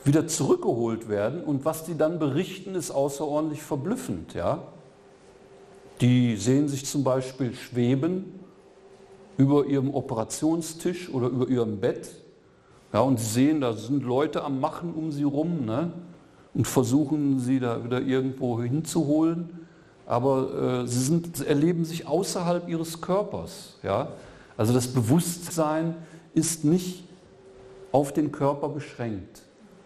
wieder zurückgeholt werden. Und was die dann berichten, ist außerordentlich verblüffend. Ja? Die sehen sich zum Beispiel schweben über ihrem Operationstisch oder über ihrem Bett. Ja, und sie sehen, da sind Leute am Machen um sie rum, ne? Und versuchen sie da wieder irgendwo hinzuholen. Aber sie erleben sich außerhalb ihres Körpers. Ja? Also das Bewusstsein ist nicht auf den Körper beschränkt.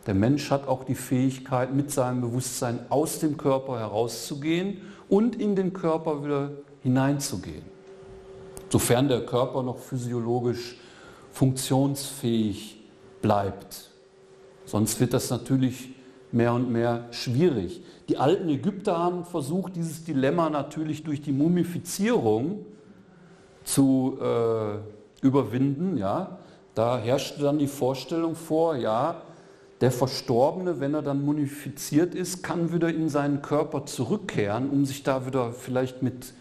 Der Mensch hat auch die Fähigkeit, mit seinem Bewusstsein aus dem Körper herauszugehen und in den Körper wieder hineinzugehen. Sofern der Körper noch physiologisch funktionsfähig bleibt. Sonst wird das natürlich mehr und mehr schwierig. Die alten Ägypter haben versucht, dieses Dilemma natürlich durch die Mumifizierung zu überwinden. Ja? Da herrschte dann die Vorstellung vor, ja, der Verstorbene, wenn er dann mumifiziert ist, kann wieder in seinen Körper zurückkehren, um sich da wieder vielleicht mit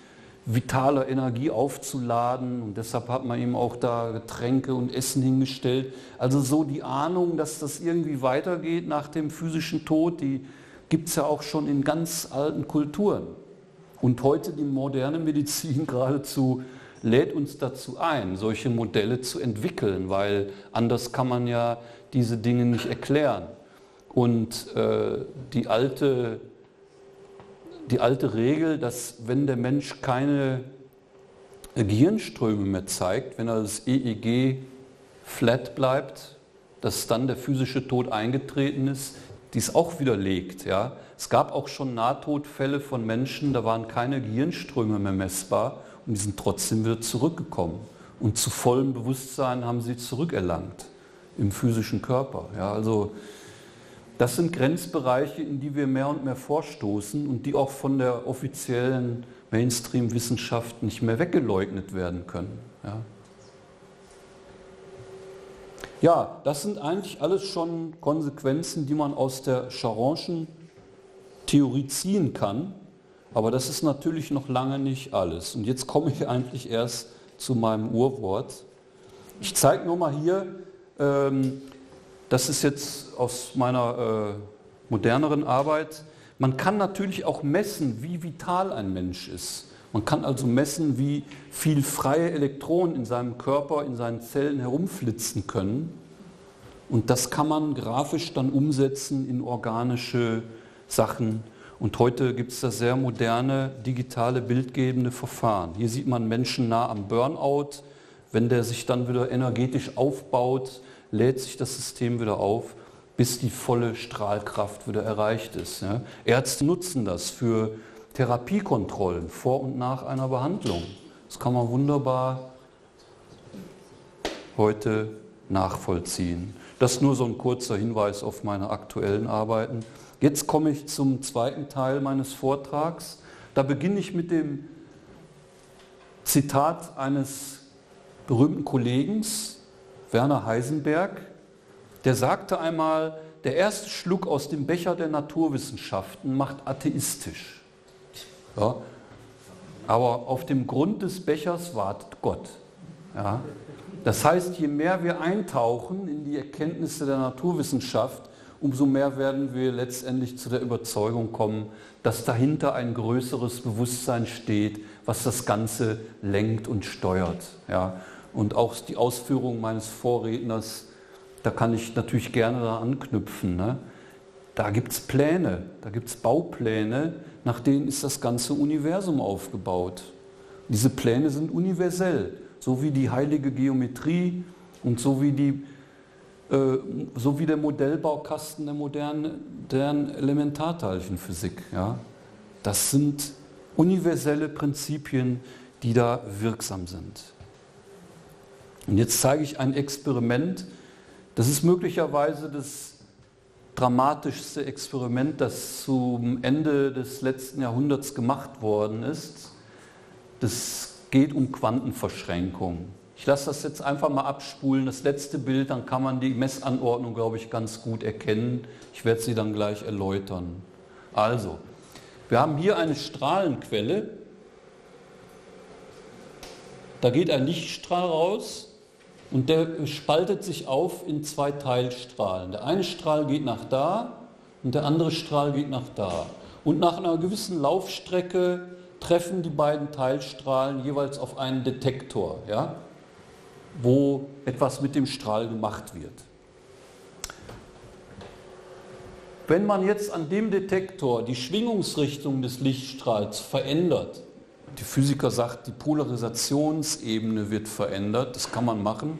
vitaler Energie aufzuladen. Und deshalb hat man ihm auch da Getränke und Essen hingestellt. Also so die Ahnung, dass das irgendwie weitergeht nach dem physischen Tod, die gibt es ja auch schon in ganz alten Kulturen. Und heute die moderne Medizin geradezu lädt uns dazu ein, solche Modelle zu entwickeln, weil anders kann man ja diese Dinge nicht erklären. Und die alte Regel, dass wenn der Mensch keine Gehirnströme mehr zeigt, wenn er das EEG flat bleibt, dass dann der physische Tod eingetreten ist, die ist auch widerlegt. Ja? Es gab auch schon Nahtodfälle von Menschen, da waren keine Gehirnströme mehr messbar und die sind trotzdem wieder zurückgekommen. Und zu vollem Bewusstsein haben sie zurückerlangt im physischen Körper. Ja, also das sind Grenzbereiche, in die wir mehr und mehr vorstoßen und die auch von der offiziellen Mainstream-Wissenschaft nicht mehr weggeleugnet werden können. Ja. Ja, das sind eigentlich alles schon Konsequenzen, die man aus der Charronschen Theorie ziehen kann, aber das ist natürlich noch lange nicht alles. Und jetzt komme ich eigentlich erst zu meinem Urwort. Ich zeige nur mal hier, das ist jetzt aus meiner moderneren Arbeit, man kann natürlich auch messen, wie vital ein Mensch ist. Man kann also messen, wie viel freie Elektronen in seinem Körper, in seinen Zellen herumflitzen können. Und das kann man grafisch dann umsetzen in organische Sachen. Und heute gibt es da sehr moderne, digitale, bildgebende Verfahren. Hier sieht man Menschen nah am Burnout. Wenn der sich dann wieder energetisch aufbaut, lädt sich das System wieder auf, bis die volle Strahlkraft wieder erreicht ist. Ärzte nutzen das für Therapiekontrollen vor und nach einer Behandlung. Das kann man wunderbar heute nachvollziehen. Das ist nur so ein kurzer Hinweis auf meine aktuellen Arbeiten. Jetzt komme ich zum zweiten Teil meines Vortrags. Da beginne ich mit dem Zitat eines berühmten Kollegen, Werner Heisenberg. Der sagte einmal, der erste Schluck aus dem Becher der Naturwissenschaften macht atheistisch. Ja, aber auf dem Grund des Bechers wartet Gott. Ja, das heißt, je mehr wir eintauchen in die Erkenntnisse der Naturwissenschaft, umso mehr werden wir letztendlich zu der Überzeugung kommen, dass dahinter ein größeres Bewusstsein steht, was das Ganze lenkt und steuert. Ja, und auch die Ausführungen meines Vorredners, da kann ich natürlich gerne daran anknüpfen. Ne? Da gibt es Pläne, da gibt es Baupläne, nach denen ist das ganze Universum aufgebaut. Diese Pläne sind universell, so wie die heilige Geometrie und so wie der Modellbaukasten der modernen Elementarteilchenphysik. Ja? Das sind universelle Prinzipien, die da wirksam sind. Und jetzt zeige ich ein Experiment, das ist möglicherweise das dramatischste Experiment, das zum Ende des letzten Jahrhunderts gemacht worden ist. Das geht um Quantenverschränkung. Ich lasse das jetzt einfach mal abspulen, das letzte Bild, dann kann man die Messanordnung, glaube ich, ganz gut erkennen. Ich werde sie dann gleich erläutern. Also, wir haben hier eine Strahlenquelle. Da geht ein Lichtstrahl raus. Und der spaltet sich auf in zwei Teilstrahlen. Der eine Strahl geht nach da und der andere Strahl geht nach da. Und nach einer gewissen Laufstrecke treffen die beiden Teilstrahlen jeweils auf einen Detektor, ja, wo etwas mit dem Strahl gemacht wird. Wenn man jetzt an dem Detektor die Schwingungsrichtung des Lichtstrahls verändert, die Physiker sagt, die Polarisationsebene wird verändert, das kann man machen,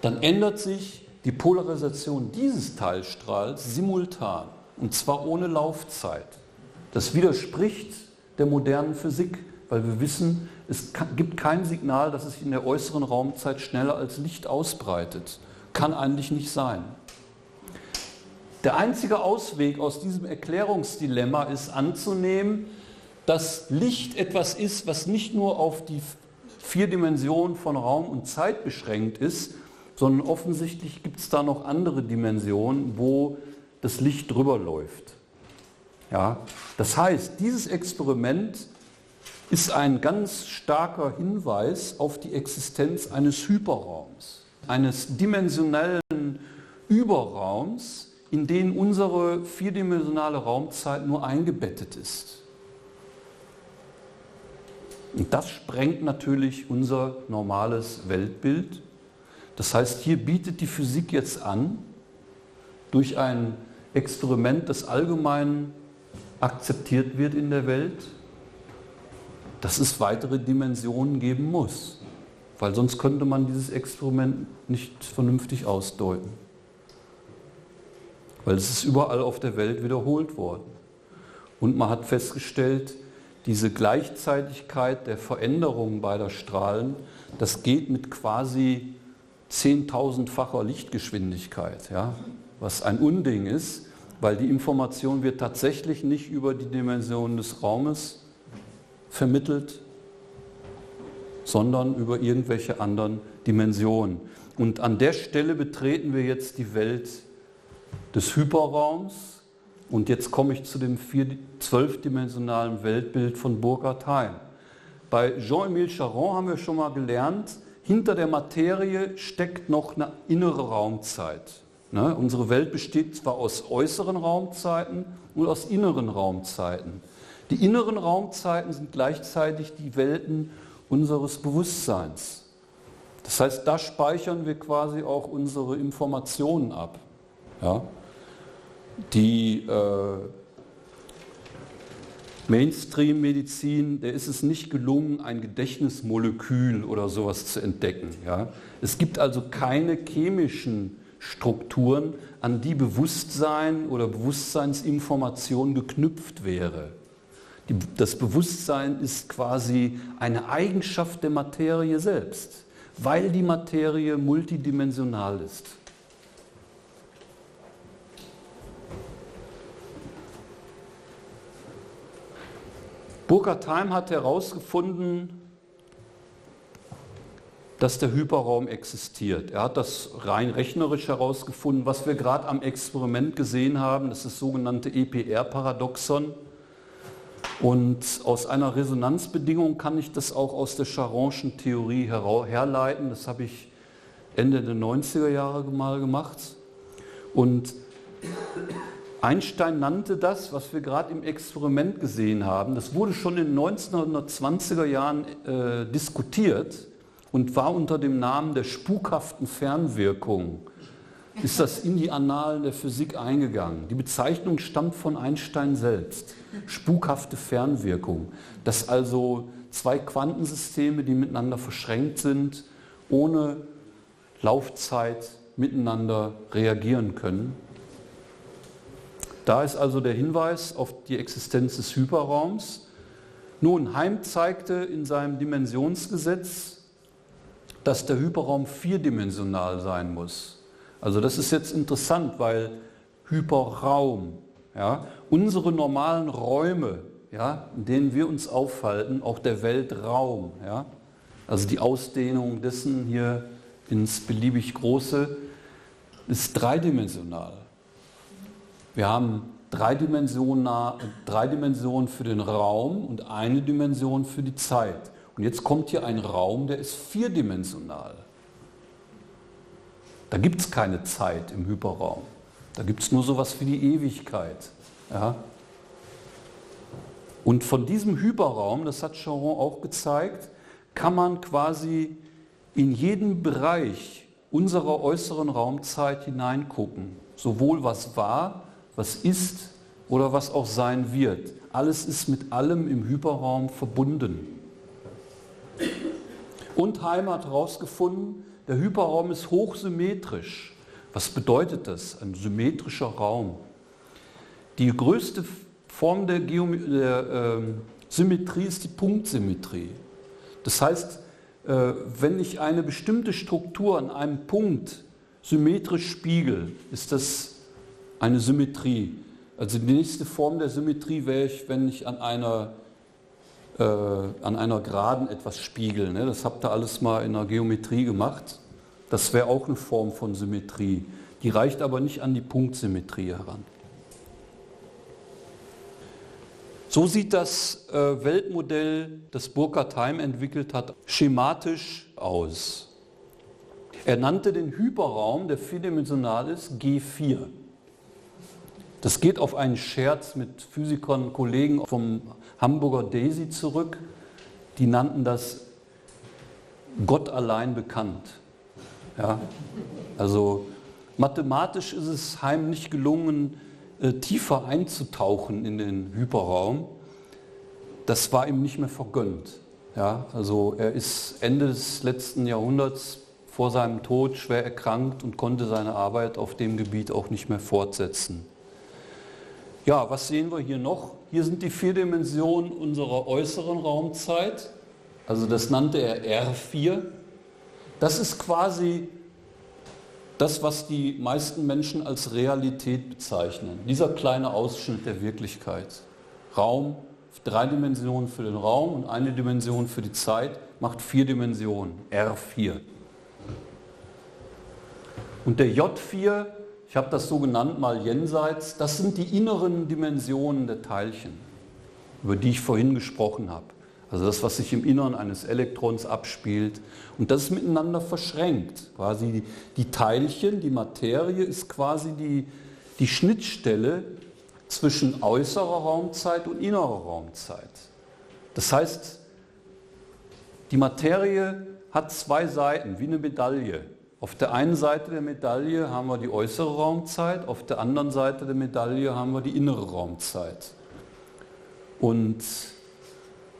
dann ändert sich die Polarisation dieses Teilstrahls simultan, und zwar ohne Laufzeit. Das widerspricht der modernen Physik, weil wir wissen, es gibt kein Signal, das sich in der äußeren Raumzeit schneller als Licht ausbreitet. Kann eigentlich nicht sein. Der einzige Ausweg aus diesem Erklärungsdilemma ist anzunehmen, dass Licht etwas ist, was nicht nur auf die 4 Dimensionen von Raum und Zeit beschränkt ist, sondern offensichtlich gibt es da noch andere Dimensionen, wo das Licht drüber läuft. Ja, das heißt, dieses Experiment ist ein ganz starker Hinweis auf die Existenz eines Hyperraums, eines dimensionellen Überraums, in den unsere 4-dimensionale Raumzeit nur eingebettet ist. Und das sprengt natürlich unser normales Weltbild. Das heißt, hier bietet die Physik jetzt an, durch ein Experiment, das allgemein akzeptiert wird in der Welt, dass es weitere Dimensionen geben muss. Weil sonst könnte man dieses Experiment nicht vernünftig ausdeuten. Weil es ist überall auf der Welt wiederholt worden. Und man hat festgestellt, diese Gleichzeitigkeit der Veränderung beider Strahlen, das geht mit quasi 10.000-facher Lichtgeschwindigkeit, ja? Was ein Unding ist, weil die Information wird tatsächlich nicht über die Dimension des Raumes vermittelt, sondern über irgendwelche anderen Dimensionen. Und an der Stelle betreten wir jetzt die Welt des Hyperraums. Und jetzt komme ich zu dem 12-dimensionalen Weltbild von Burkhard Heim. Bei Jean-Emile Charron haben wir schon mal gelernt, hinter der Materie steckt noch eine innere Raumzeit. Ne? Unsere Welt besteht zwar aus äußeren Raumzeiten und aus inneren Raumzeiten. Die inneren Raumzeiten sind gleichzeitig die Welten unseres Bewusstseins. Das heißt, da speichern wir quasi auch unsere Informationen ab. Ja? Die Mainstream-Medizin, der ist es nicht gelungen, ein Gedächtnismolekül oder sowas zu entdecken. Ja? Es gibt also keine chemischen Strukturen, an die Bewusstsein oder Bewusstseinsinformation geknüpft wäre. Das Bewusstsein ist quasi eine Eigenschaft der Materie selbst, weil die Materie multidimensional ist. Burkhard Heim hat herausgefunden, dass der Hyperraum existiert. Er hat das rein rechnerisch herausgefunden. Was wir gerade am Experiment gesehen haben, das ist das sogenannte EPR-Paradoxon. Und aus einer Resonanzbedingung kann ich das auch aus der Charronschen Theorie herleiten. Das habe ich Ende der 90er Jahre mal gemacht. Und Einstein nannte das, was wir gerade im Experiment gesehen haben, das wurde schon in den 1920er Jahren diskutiert und war unter dem Namen der spukhaften Fernwirkung, ist das in die Annalen der Physik eingegangen. Die Bezeichnung stammt von Einstein selbst, spukhafte Fernwirkung, dass also zwei Quantensysteme, die miteinander verschränkt sind, ohne Laufzeit miteinander reagieren können. Da ist also der Hinweis auf die Existenz des Hyperraums. Nun, Heim zeigte in seinem Dimensionsgesetz, dass der Hyperraum vierdimensional sein muss. Also das ist jetzt interessant, weil Hyperraum, ja, unsere normalen Räume, ja, in denen wir uns aufhalten, auch der Weltraum, ja, also die Ausdehnung dessen hier ins beliebig Große, ist dreidimensional. Wir haben drei Dimensionen für den Raum und eine Dimension für die Zeit. Und jetzt kommt hier ein Raum, der ist vierdimensional. Da gibt es keine Zeit im Hyperraum. Da gibt es nur sowas wie die Ewigkeit. Ja? Und von diesem Hyperraum, das hat Charron auch gezeigt, kann man quasi in jeden Bereich unserer äußeren Raumzeit hineingucken. Sowohl was war, was ist oder was auch sein wird. Alles ist mit allem im Hyperraum verbunden. Und Heim hat herausgefunden, der Hyperraum ist hochsymmetrisch. Was bedeutet das? Ein symmetrischer Raum. Die größte Form der Symmetrie ist die Punktsymmetrie. Das heißt, wenn ich eine bestimmte Struktur an einem Punkt symmetrisch spiegel, ist das eine Symmetrie. Also die nächste Form der Symmetrie wäre, wenn ich an einer Geraden etwas spiegel. Ne? Das habt ihr alles mal in der Geometrie gemacht. Das wäre auch eine Form von Symmetrie. Die reicht aber nicht an die Punktsymmetrie heran. So sieht das Weltmodell, das Burkhard Heim entwickelt hat, schematisch aus. Er nannte den Hyperraum, der vierdimensional ist, G4. Das geht auf einen Scherz mit Physikern, Kollegen vom Hamburger DESY zurück. Die nannten das Gott allein bekannt. Ja? Also mathematisch ist es Heim nicht gelungen, tiefer einzutauchen in den Hyperraum. Das war ihm nicht mehr vergönnt. Ja? Also er ist Ende des letzten Jahrhunderts vor seinem Tod schwer erkrankt und konnte seine Arbeit auf dem Gebiet auch nicht mehr fortsetzen. Ja, was sehen wir hier noch? hier sind die 4 Dimensionen unserer äußeren Raumzeit, also das nannte er R4. Das ist quasi das, was die meisten Menschen als Realität bezeichnen. Dieser kleine Ausschnitt der Wirklichkeit. Raum, 3 Dimensionen für den Raum und 1 Dimension für die Zeit, macht 4 Dimensionen, R4. Und der J4, ich habe das so genannt, mal jenseits, das sind die inneren Dimensionen der Teilchen, über die ich vorhin gesprochen habe. Also das, was sich im Innern eines Elektrons abspielt. Und das ist miteinander verschränkt. Quasi die Teilchen, die Materie ist quasi die Schnittstelle zwischen äußerer Raumzeit und innerer Raumzeit. Das heißt, die Materie hat 2 Seiten, wie eine Medaille. Auf der einen Seite der Medaille haben wir die äußere Raumzeit, auf der anderen Seite der Medaille haben wir die innere Raumzeit. Und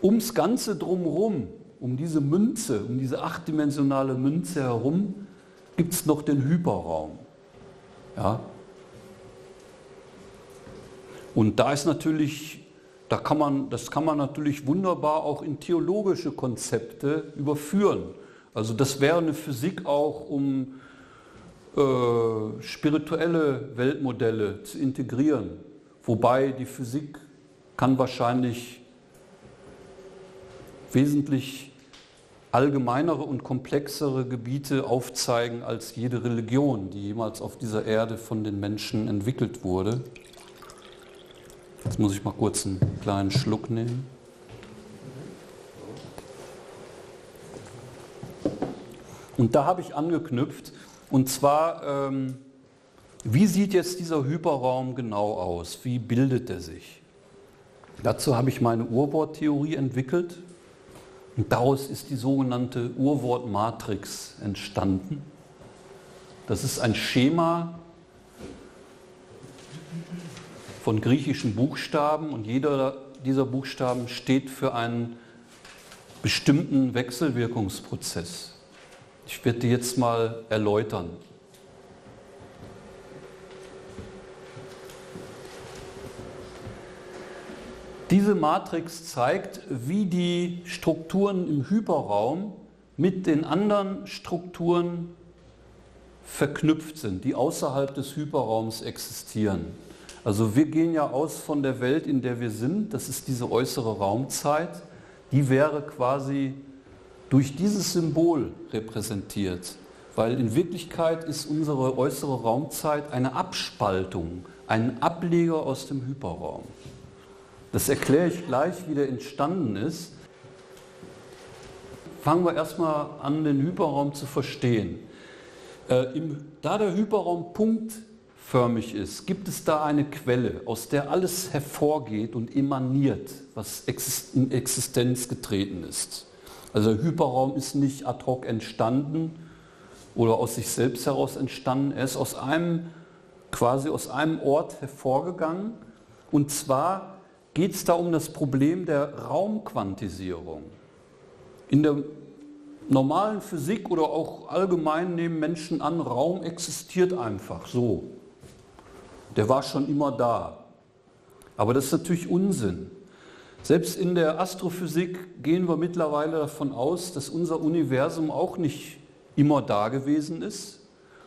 ums Ganze drumherum, um diese Münze, um diese 8-dimensionale Münze herum, gibt es noch den Hyperraum. Ja? Und da ist natürlich, das kann man natürlich wunderbar auch in theologische Konzepte überführen. Also das wäre eine Physik auch, um spirituelle Weltmodelle zu integrieren. Wobei die Physik kann wahrscheinlich wesentlich allgemeinere und komplexere Gebiete aufzeigen als jede Religion, die jemals auf dieser Erde von den Menschen entwickelt wurde. Jetzt muss ich mal kurz einen kleinen Schluck nehmen. Und da habe ich angeknüpft, und zwar, wie sieht jetzt dieser Hyperraum genau aus? Wie bildet er sich? Dazu habe ich meine Urworttheorie entwickelt. Und daraus ist die sogenannte Urwortmatrix entstanden. Das ist ein Schema von griechischen Buchstaben und jeder dieser Buchstaben steht für einen bestimmten Wechselwirkungsprozess. Ich werde die jetzt mal erläutern. Diese Matrix zeigt, wie die Strukturen im Hyperraum mit den anderen Strukturen verknüpft sind, die außerhalb des Hyperraums existieren. Also wir gehen ja aus von der Welt, in der wir sind, das ist diese äußere Raumzeit, die wäre quasi durch dieses Symbol repräsentiert, weil in Wirklichkeit ist unsere äußere Raumzeit eine Abspaltung, ein Ableger aus dem Hyperraum. Das erkläre ich gleich, wie der entstanden ist. Fangen wir erstmal an, den Hyperraum zu verstehen. Da der Hyperraum punktförmig ist, gibt es da eine Quelle, aus der alles hervorgeht und emaniert, was in Existenz getreten ist. Also der Hyperraum ist nicht ad hoc entstanden oder aus sich selbst heraus entstanden. Er ist quasi aus einem Ort hervorgegangen. Und zwar geht es da um das Problem der Raumquantisierung. In der normalen Physik oder auch allgemein nehmen Menschen an, Raum existiert einfach so. Der war schon immer da. Aber das ist natürlich Unsinn. Selbst in der Astrophysik gehen wir mittlerweile davon aus, dass unser Universum auch nicht immer da gewesen ist,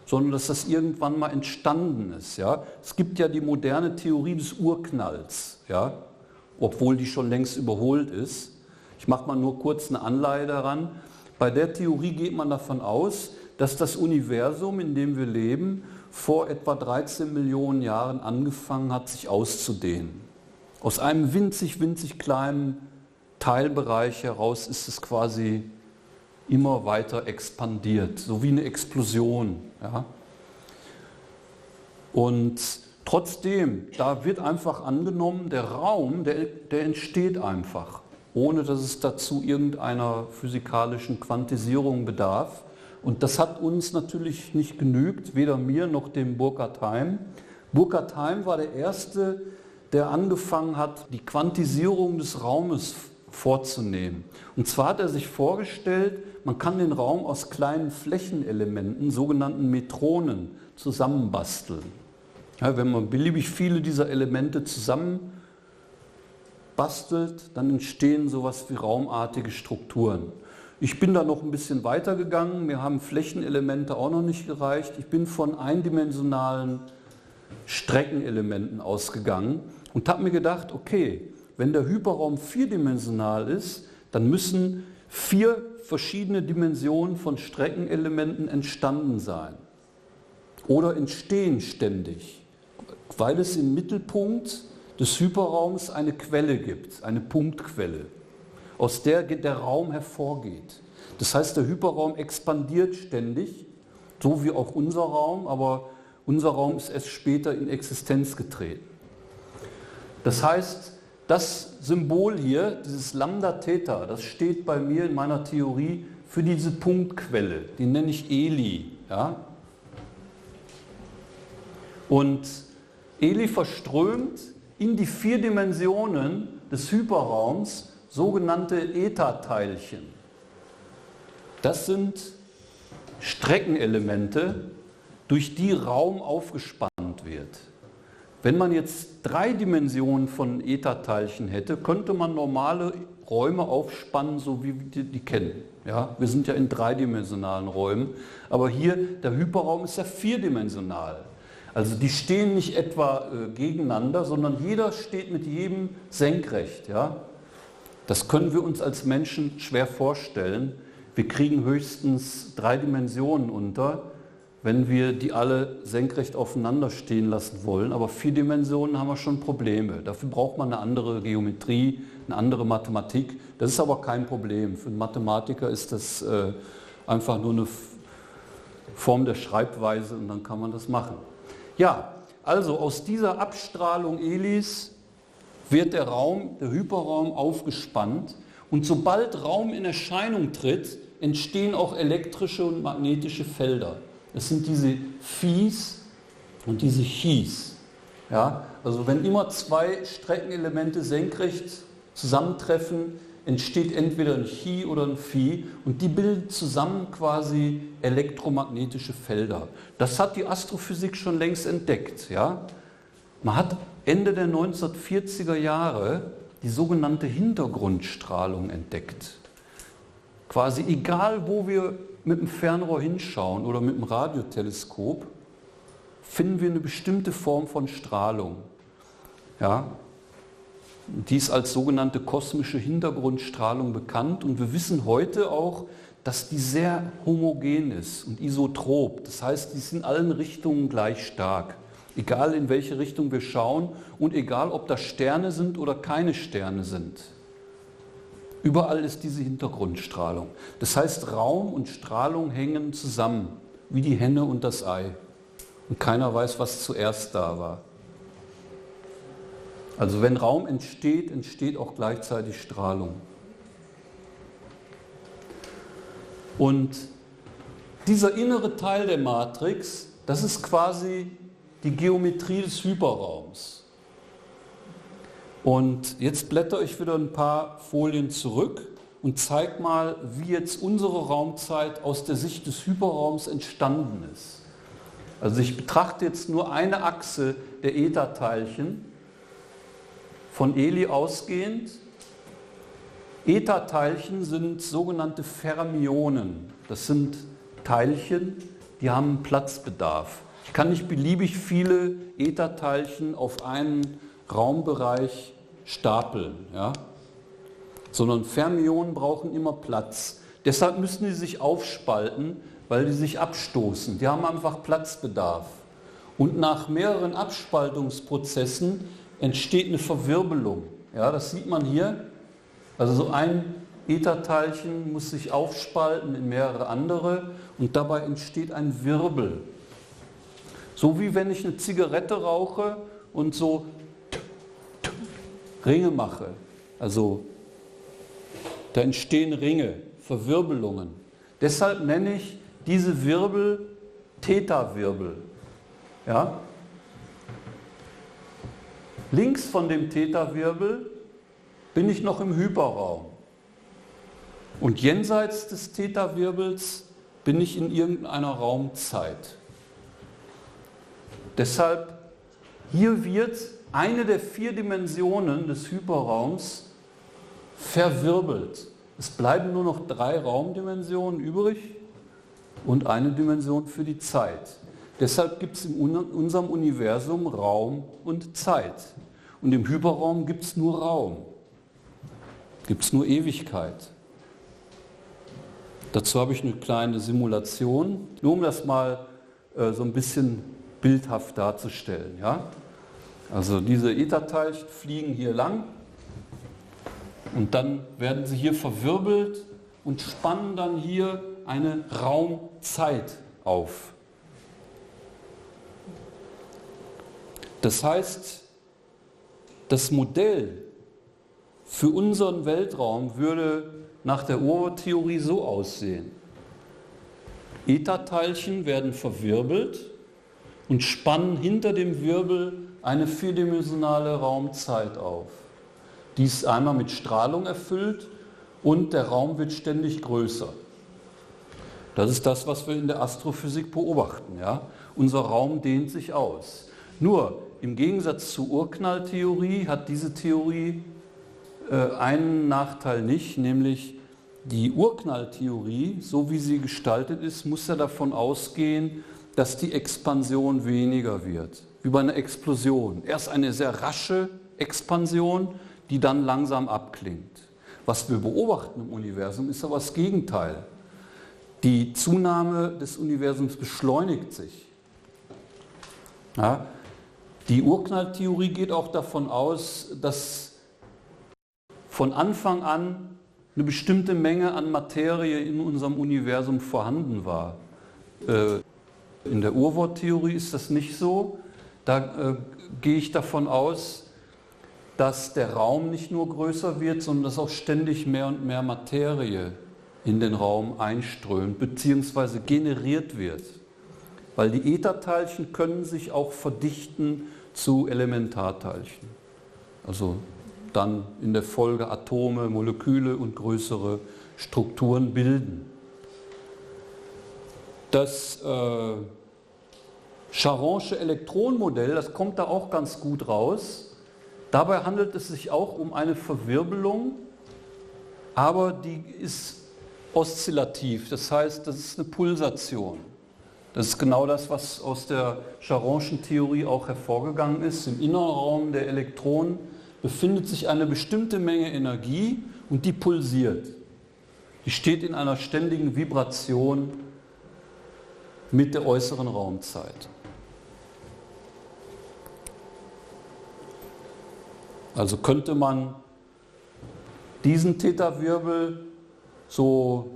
sondern dass das irgendwann mal entstanden ist. Ja? Es gibt ja die moderne Theorie des Urknalls, ja? Obwohl die schon längst überholt ist. Ich mache mal nur kurz eine Anleihe daran. Bei der Theorie geht man davon aus, dass das Universum, in dem wir leben, vor etwa 13 Millionen Jahren angefangen hat, sich auszudehnen. Aus einem winzig, winzig kleinen Teilbereich heraus ist es quasi immer weiter expandiert, so wie eine Explosion. Ja? Und trotzdem, da wird einfach angenommen, der Raum, der entsteht einfach, ohne dass es dazu irgendeiner physikalischen Quantisierung bedarf. Und das hat uns natürlich nicht genügt, weder mir noch dem Burkhard Heim. Burkhard Heim war der Erste, der angefangen hat, die Quantisierung des Raumes vorzunehmen. Und zwar hat er sich vorgestellt, man kann den Raum aus kleinen Flächenelementen, sogenannten Metronen, zusammenbasteln. Ja, wenn man beliebig viele dieser Elemente zusammen bastelt, dann entstehen sowas wie raumartige Strukturen. Ich bin da noch ein bisschen weiter gegangen, mir haben Flächenelemente auch noch nicht gereicht. Ich bin von eindimensionalen Streckenelementen ausgegangen und habe mir gedacht, okay, wenn der Hyperraum vierdimensional ist, dann müssen 4 verschiedene Dimensionen von Streckenelementen entstanden sein oder entstehen ständig, weil es im Mittelpunkt des Hyperraums eine Quelle gibt, eine Punktquelle, aus der der Raum hervorgeht. Das heißt, der Hyperraum expandiert ständig, so wie auch unser Raum, aber unser Raum ist erst später in Existenz getreten. Das heißt, das Symbol hier, dieses Lambda Theta, das steht bei mir in meiner Theorie für diese Punktquelle, die nenne ich Eli. Ja? Und Eli verströmt in die 4 Dimensionen des Hyperraums sogenannte Eta-Teilchen. Das sind Streckenelemente, durch die Raum aufgespannt wird. Wenn man jetzt 3 Dimensionen von Eta-Teilchen hätte, könnte man normale Räume aufspannen, so wie wir die kennen. Ja, wir sind ja in 3-dimensionalen Räumen, aber hier, der Hyperraum ist ja 4-dimensional. Also die stehen nicht etwa gegeneinander, sondern jeder steht mit jedem senkrecht. Ja? Das können wir uns als Menschen schwer vorstellen. Wir kriegen höchstens 3 Dimensionen unter, wenn wir die alle senkrecht aufeinander stehen lassen wollen. Aber 4 Dimensionen haben wir schon Probleme. Dafür braucht man eine andere Geometrie, eine andere Mathematik. Das ist aber kein Problem. Für einen Mathematiker ist das einfach nur eine Form der Schreibweise und dann kann man das machen. Ja, also aus dieser Abstrahlung Elis wird der Raum, der Hyperraum aufgespannt und sobald Raum in Erscheinung tritt, entstehen auch elektrische und magnetische Felder. Das sind diese Phis und diese Chis. Ja, also wenn immer 2 Streckenelemente senkrecht zusammentreffen, entsteht entweder ein Chi oder ein Phi und die bilden zusammen quasi elektromagnetische Felder. Das hat die Astrophysik schon längst entdeckt. Ja? Man hat Ende der 1940er Jahre die sogenannte Hintergrundstrahlung entdeckt. Quasi egal, wo wir mit dem Fernrohr hinschauen oder mit dem Radioteleskop, finden wir eine bestimmte Form von Strahlung. Ja? Die ist als sogenannte kosmische Hintergrundstrahlung bekannt und wir wissen heute auch, dass die sehr homogen ist und isotrop. Das heißt, die ist in allen Richtungen gleich stark. Egal in welche Richtung wir schauen und egal ob da Sterne sind oder keine Sterne sind. Überall ist diese Hintergrundstrahlung. Das heißt, Raum und Strahlung hängen zusammen, wie die Henne und das Ei. Und keiner weiß, was zuerst da war. Also wenn Raum entsteht, entsteht auch gleichzeitig Strahlung. Und dieser innere Teil der Matrix, das ist quasi die Geometrie des Hyperraums. Und jetzt blättere ich wieder ein paar Folien zurück und zeige mal, wie jetzt unsere Raumzeit aus der Sicht des Hyperraums entstanden ist. Also ich betrachte jetzt nur eine Achse der Eta-Teilchen, von Eli ausgehend. Eta-Teilchen sind sogenannte Fermionen. Das sind Teilchen, die haben einen Platzbedarf. Ich kann nicht beliebig viele Eta-Teilchen auf einen Raumbereich stapeln, ja? Sondern Fermionen brauchen immer Platz. Deshalb müssen die sich aufspalten, weil die sich abstoßen. Die haben einfach Platzbedarf. Und nach mehreren Abspaltungsprozessen entsteht eine Verwirbelung. Ja, das sieht man hier. Also so ein Eta-Teilchen muss sich aufspalten in mehrere andere und dabei entsteht ein Wirbel. So wie wenn ich eine Zigarette rauche und so Ringe mache. Also da entstehen Ringe, Verwirbelungen. Deshalb nenne ich diese Wirbel Theta-Wirbel. Ja? Links von dem Theta-Wirbel bin ich noch im Hyperraum. Und jenseits des Theta-Wirbels bin ich in irgendeiner Raumzeit. Deshalb, hier wird eine der 4 Dimensionen des Hyperraums verwirbelt. Es bleiben nur noch 3 Raumdimensionen übrig und eine Dimension für die Zeit. Deshalb gibt es in unserem Universum Raum und Zeit. Und im Hyperraum gibt es nur Raum, gibt es nur Ewigkeit. Dazu habe ich eine kleine Simulation, nur um das mal so ein bisschen bildhaft darzustellen. Ja? Also diese Ätherteilchen fliegen hier lang und dann werden sie hier verwirbelt und spannen dann hier eine Raumzeit auf. Das heißt, das Modell für unseren Weltraum würde nach der Urtheorie so aussehen. Ätherteilchen werden verwirbelt und spannen hinter dem Wirbel eine 4-dimensionale Raumzeit auf. Die ist einmal mit Strahlung erfüllt und der Raum wird ständig größer. Das ist das, was wir in der Astrophysik beobachten. Ja? Unser Raum dehnt sich aus. Nur im Gegensatz zur Urknalltheorie hat diese Theorie einen Nachteil nicht, nämlich die Urknalltheorie, so wie sie gestaltet ist, muss ja davon ausgehen, dass die Expansion weniger wird, wie bei einer Explosion. Erst eine sehr rasche Expansion, die dann langsam abklingt. Was wir beobachten im Universum, ist aber das Gegenteil. Die Zunahme des Universums beschleunigt sich. Ja, die Urknalltheorie geht auch davon aus, dass von Anfang an eine bestimmte Menge an Materie in unserem Universum vorhanden war. In der Urworttheorie ist das nicht so. Da gehe ich davon aus, dass der Raum nicht nur größer wird, sondern dass auch ständig mehr und mehr Materie in den Raum einströmt bzw. generiert wird. Weil die Ätherteilchen können sich auch verdichten zu Elementarteilchen. Also dann in der Folge Atome, Moleküle und größere Strukturen bilden. Das Charonsche Elektronenmodell, das kommt da auch ganz gut raus. Dabei handelt es sich auch um eine Verwirbelung, aber die ist oszillativ, das heißt, das ist eine Pulsation. Das ist genau das, was aus der Charonschen Theorie auch hervorgegangen ist. Im Innenraum der Elektronen befindet sich eine bestimmte Menge Energie und die pulsiert. Die steht in einer ständigen Vibration mit der äußeren Raumzeit. Also könnte man diesen Theta-Wirbel so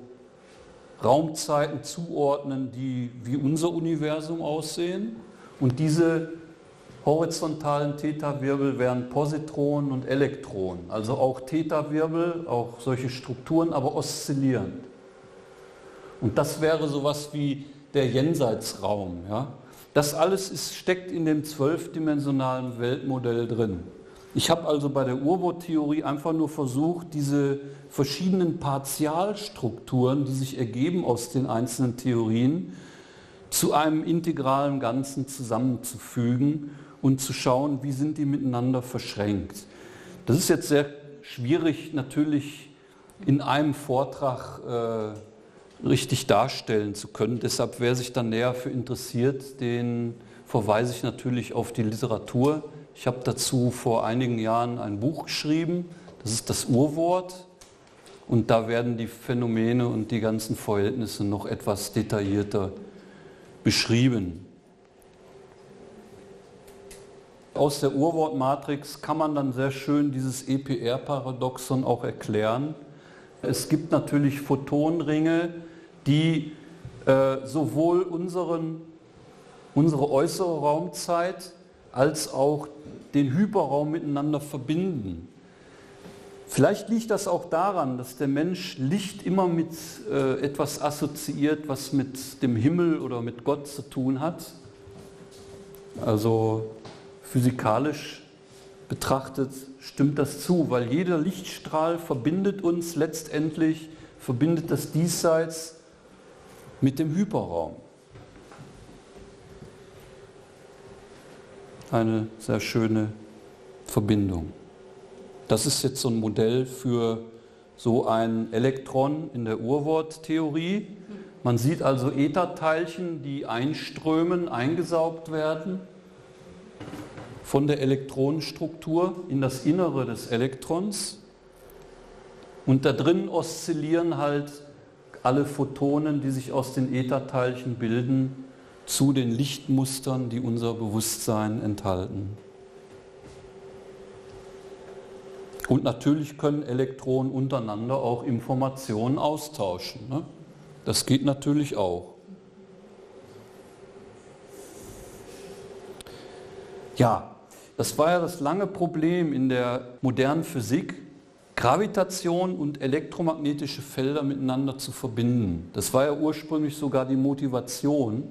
Raumzeiten zuordnen, die wie unser Universum aussehen, und diese horizontalen Theta-Wirbel wären Positronen und Elektronen, also auch Theta-Wirbel, auch solche Strukturen, aber oszillierend. Und das wäre sowas wie der Jenseitsraum. Ja? Das alles steckt in dem 12-dimensionalen Weltmodell drin. Ich habe also bei der Urworttheorie einfach nur versucht, diese verschiedenen Partialstrukturen, die sich ergeben aus den einzelnen Theorien, zu einem integralen Ganzen zusammenzufügen und zu schauen, wie sind die miteinander verschränkt. Das ist jetzt sehr schwierig natürlich in einem Vortrag richtig darstellen zu können. Deshalb, wer sich dann näher für interessiert, den verweise ich natürlich auf die Literatur. Ich habe dazu vor einigen Jahren ein Buch geschrieben, das ist das Urwort, und da werden die Phänomene und die ganzen Verhältnisse noch etwas detaillierter beschrieben. Aus der Urwortmatrix kann man dann sehr schön dieses EPR-Paradoxon auch erklären. Es gibt natürlich Photonenringe, die sowohl unsere äußere Raumzeit als auch den Hyperraum miteinander verbinden. Vielleicht liegt das auch daran, dass der Mensch Licht immer mit etwas assoziiert, was mit dem Himmel oder mit Gott zu tun hat. Also physikalisch betrachtet stimmt das zu, weil jeder Lichtstrahl verbindet uns letztendlich, verbindet das Diesseits mit dem Hyperraum. Eine sehr schöne Verbindung. Das ist jetzt so ein Modell für so ein Elektron in der Urworttheorie. Man sieht also Ätherteilchen, die einströmen, eingesaugt werden von der Elektronenstruktur in das Innere des Elektrons. Und da drin oszillieren halt alle Photonen, die sich aus den Ätherteilchen bilden, zu den Lichtmustern, die unser Bewusstsein enthalten. Und natürlich können Elektronen untereinander auch Informationen austauschen. Ne? Das geht natürlich auch. Ja, das war ja das lange Problem in der modernen Physik, Gravitation und elektromagnetische Felder miteinander zu verbinden. Das war ja ursprünglich sogar die Motivation,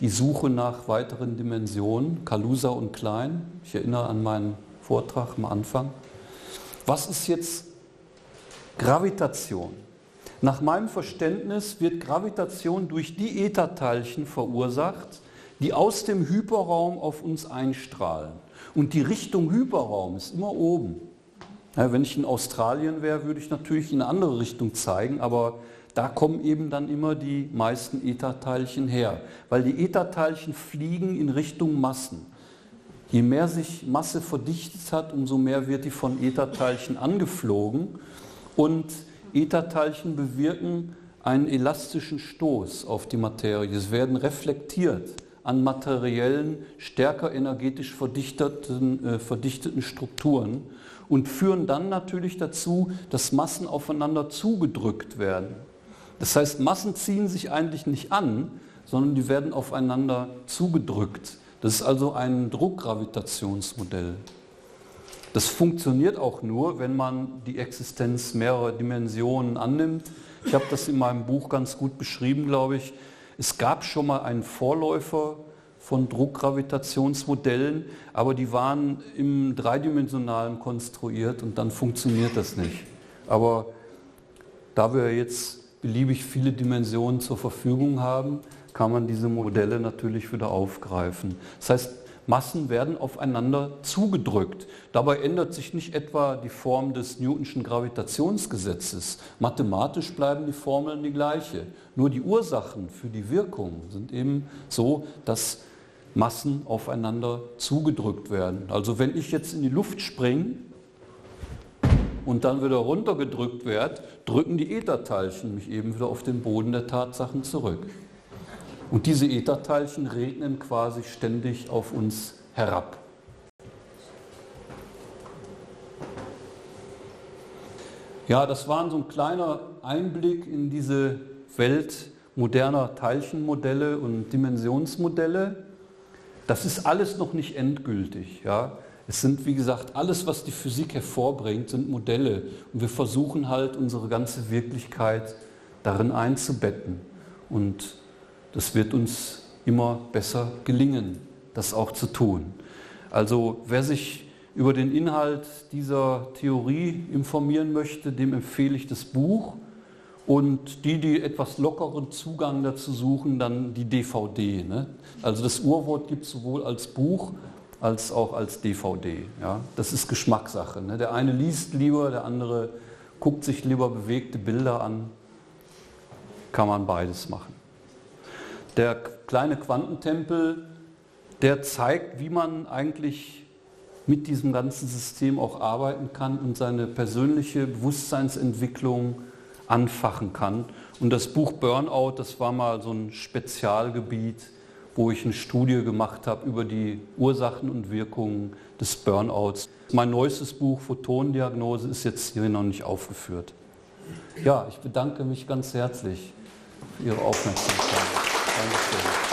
die Suche nach weiteren Dimensionen, Kaluza und Klein. Ich erinnere an meinen Vortrag am Anfang. Was ist jetzt Gravitation? Nach meinem Verständnis wird Gravitation durch die Ätherteilchen verursacht, die aus dem Hyperraum auf uns einstrahlen. Und die Richtung Hyperraum ist immer oben. Ja, wenn ich in Australien wäre, würde ich natürlich in eine andere Richtung zeigen, aber da kommen eben dann immer die meisten Ätherteilchen her, weil die Ätherteilchen fliegen in Richtung Massen. Je mehr sich Masse verdichtet hat, umso mehr wird die von Ätherteilchen angeflogen und Ätherteilchen bewirken einen elastischen Stoß auf die Materie. Sie werden reflektiert an materiellen, stärker energetisch verdichteten Strukturen und führen dann natürlich dazu, dass Massen aufeinander zugedrückt werden. Das heißt, Massen ziehen sich eigentlich nicht an, sondern die werden aufeinander zugedrückt. Das ist also ein Druckgravitationsmodell. Das funktioniert auch nur, wenn man die Existenz mehrerer Dimensionen annimmt. Ich habe das in meinem Buch ganz gut beschrieben, glaube ich. Es gab schon mal einen Vorläufer von Druckgravitationsmodellen, aber die waren im Dreidimensionalen konstruiert und dann funktioniert das nicht. Aber da wir jetzt beliebig viele Dimensionen zur Verfügung haben, kann man diese Modelle natürlich wieder aufgreifen. Das heißt, Massen werden aufeinander zugedrückt. Dabei ändert sich nicht etwa die Form des Newtonschen Gravitationsgesetzes. Mathematisch bleiben die Formeln die gleiche. Nur die Ursachen für die Wirkung sind eben so, dass Massen aufeinander zugedrückt werden. Also wenn ich jetzt in die Luft springe und dann wieder runtergedrückt werde, drücken die Ätherteilchen mich eben wieder auf den Boden der Tatsachen zurück. Und diese Ätherteilchen regnen quasi ständig auf uns herab. Ja, das war so ein kleiner Einblick in diese Welt moderner Teilchenmodelle und Dimensionsmodelle. Das ist alles noch nicht endgültig. Ja. Es sind, wie gesagt, alles, was die Physik hervorbringt, sind Modelle. Und wir versuchen halt, unsere ganze Wirklichkeit darin einzubetten. Und das wird uns immer besser gelingen, das auch zu tun. Also wer sich über den Inhalt dieser Theorie informieren möchte, dem empfehle ich das Buch. Und die etwas lockeren Zugang dazu suchen, dann die DVD. Ne? Also das Urwort gibt es sowohl als Buch als auch als DVD. Ja? Das ist Geschmackssache. Ne? Der eine liest lieber, der andere guckt sich lieber bewegte Bilder an. Kann man beides machen. Der kleine Quantentempel, der zeigt, wie man eigentlich mit diesem ganzen System auch arbeiten kann und seine persönliche Bewusstseinsentwicklung anfachen kann. Und das Buch Burnout, das war mal so ein Spezialgebiet, wo ich eine Studie gemacht habe über die Ursachen und Wirkungen des Burnouts. Mein neuestes Buch Photonendiagnose ist jetzt hier noch nicht aufgeführt. Ja, ich bedanke mich ganz herzlich für Ihre Aufmerksamkeit. Dankeschön.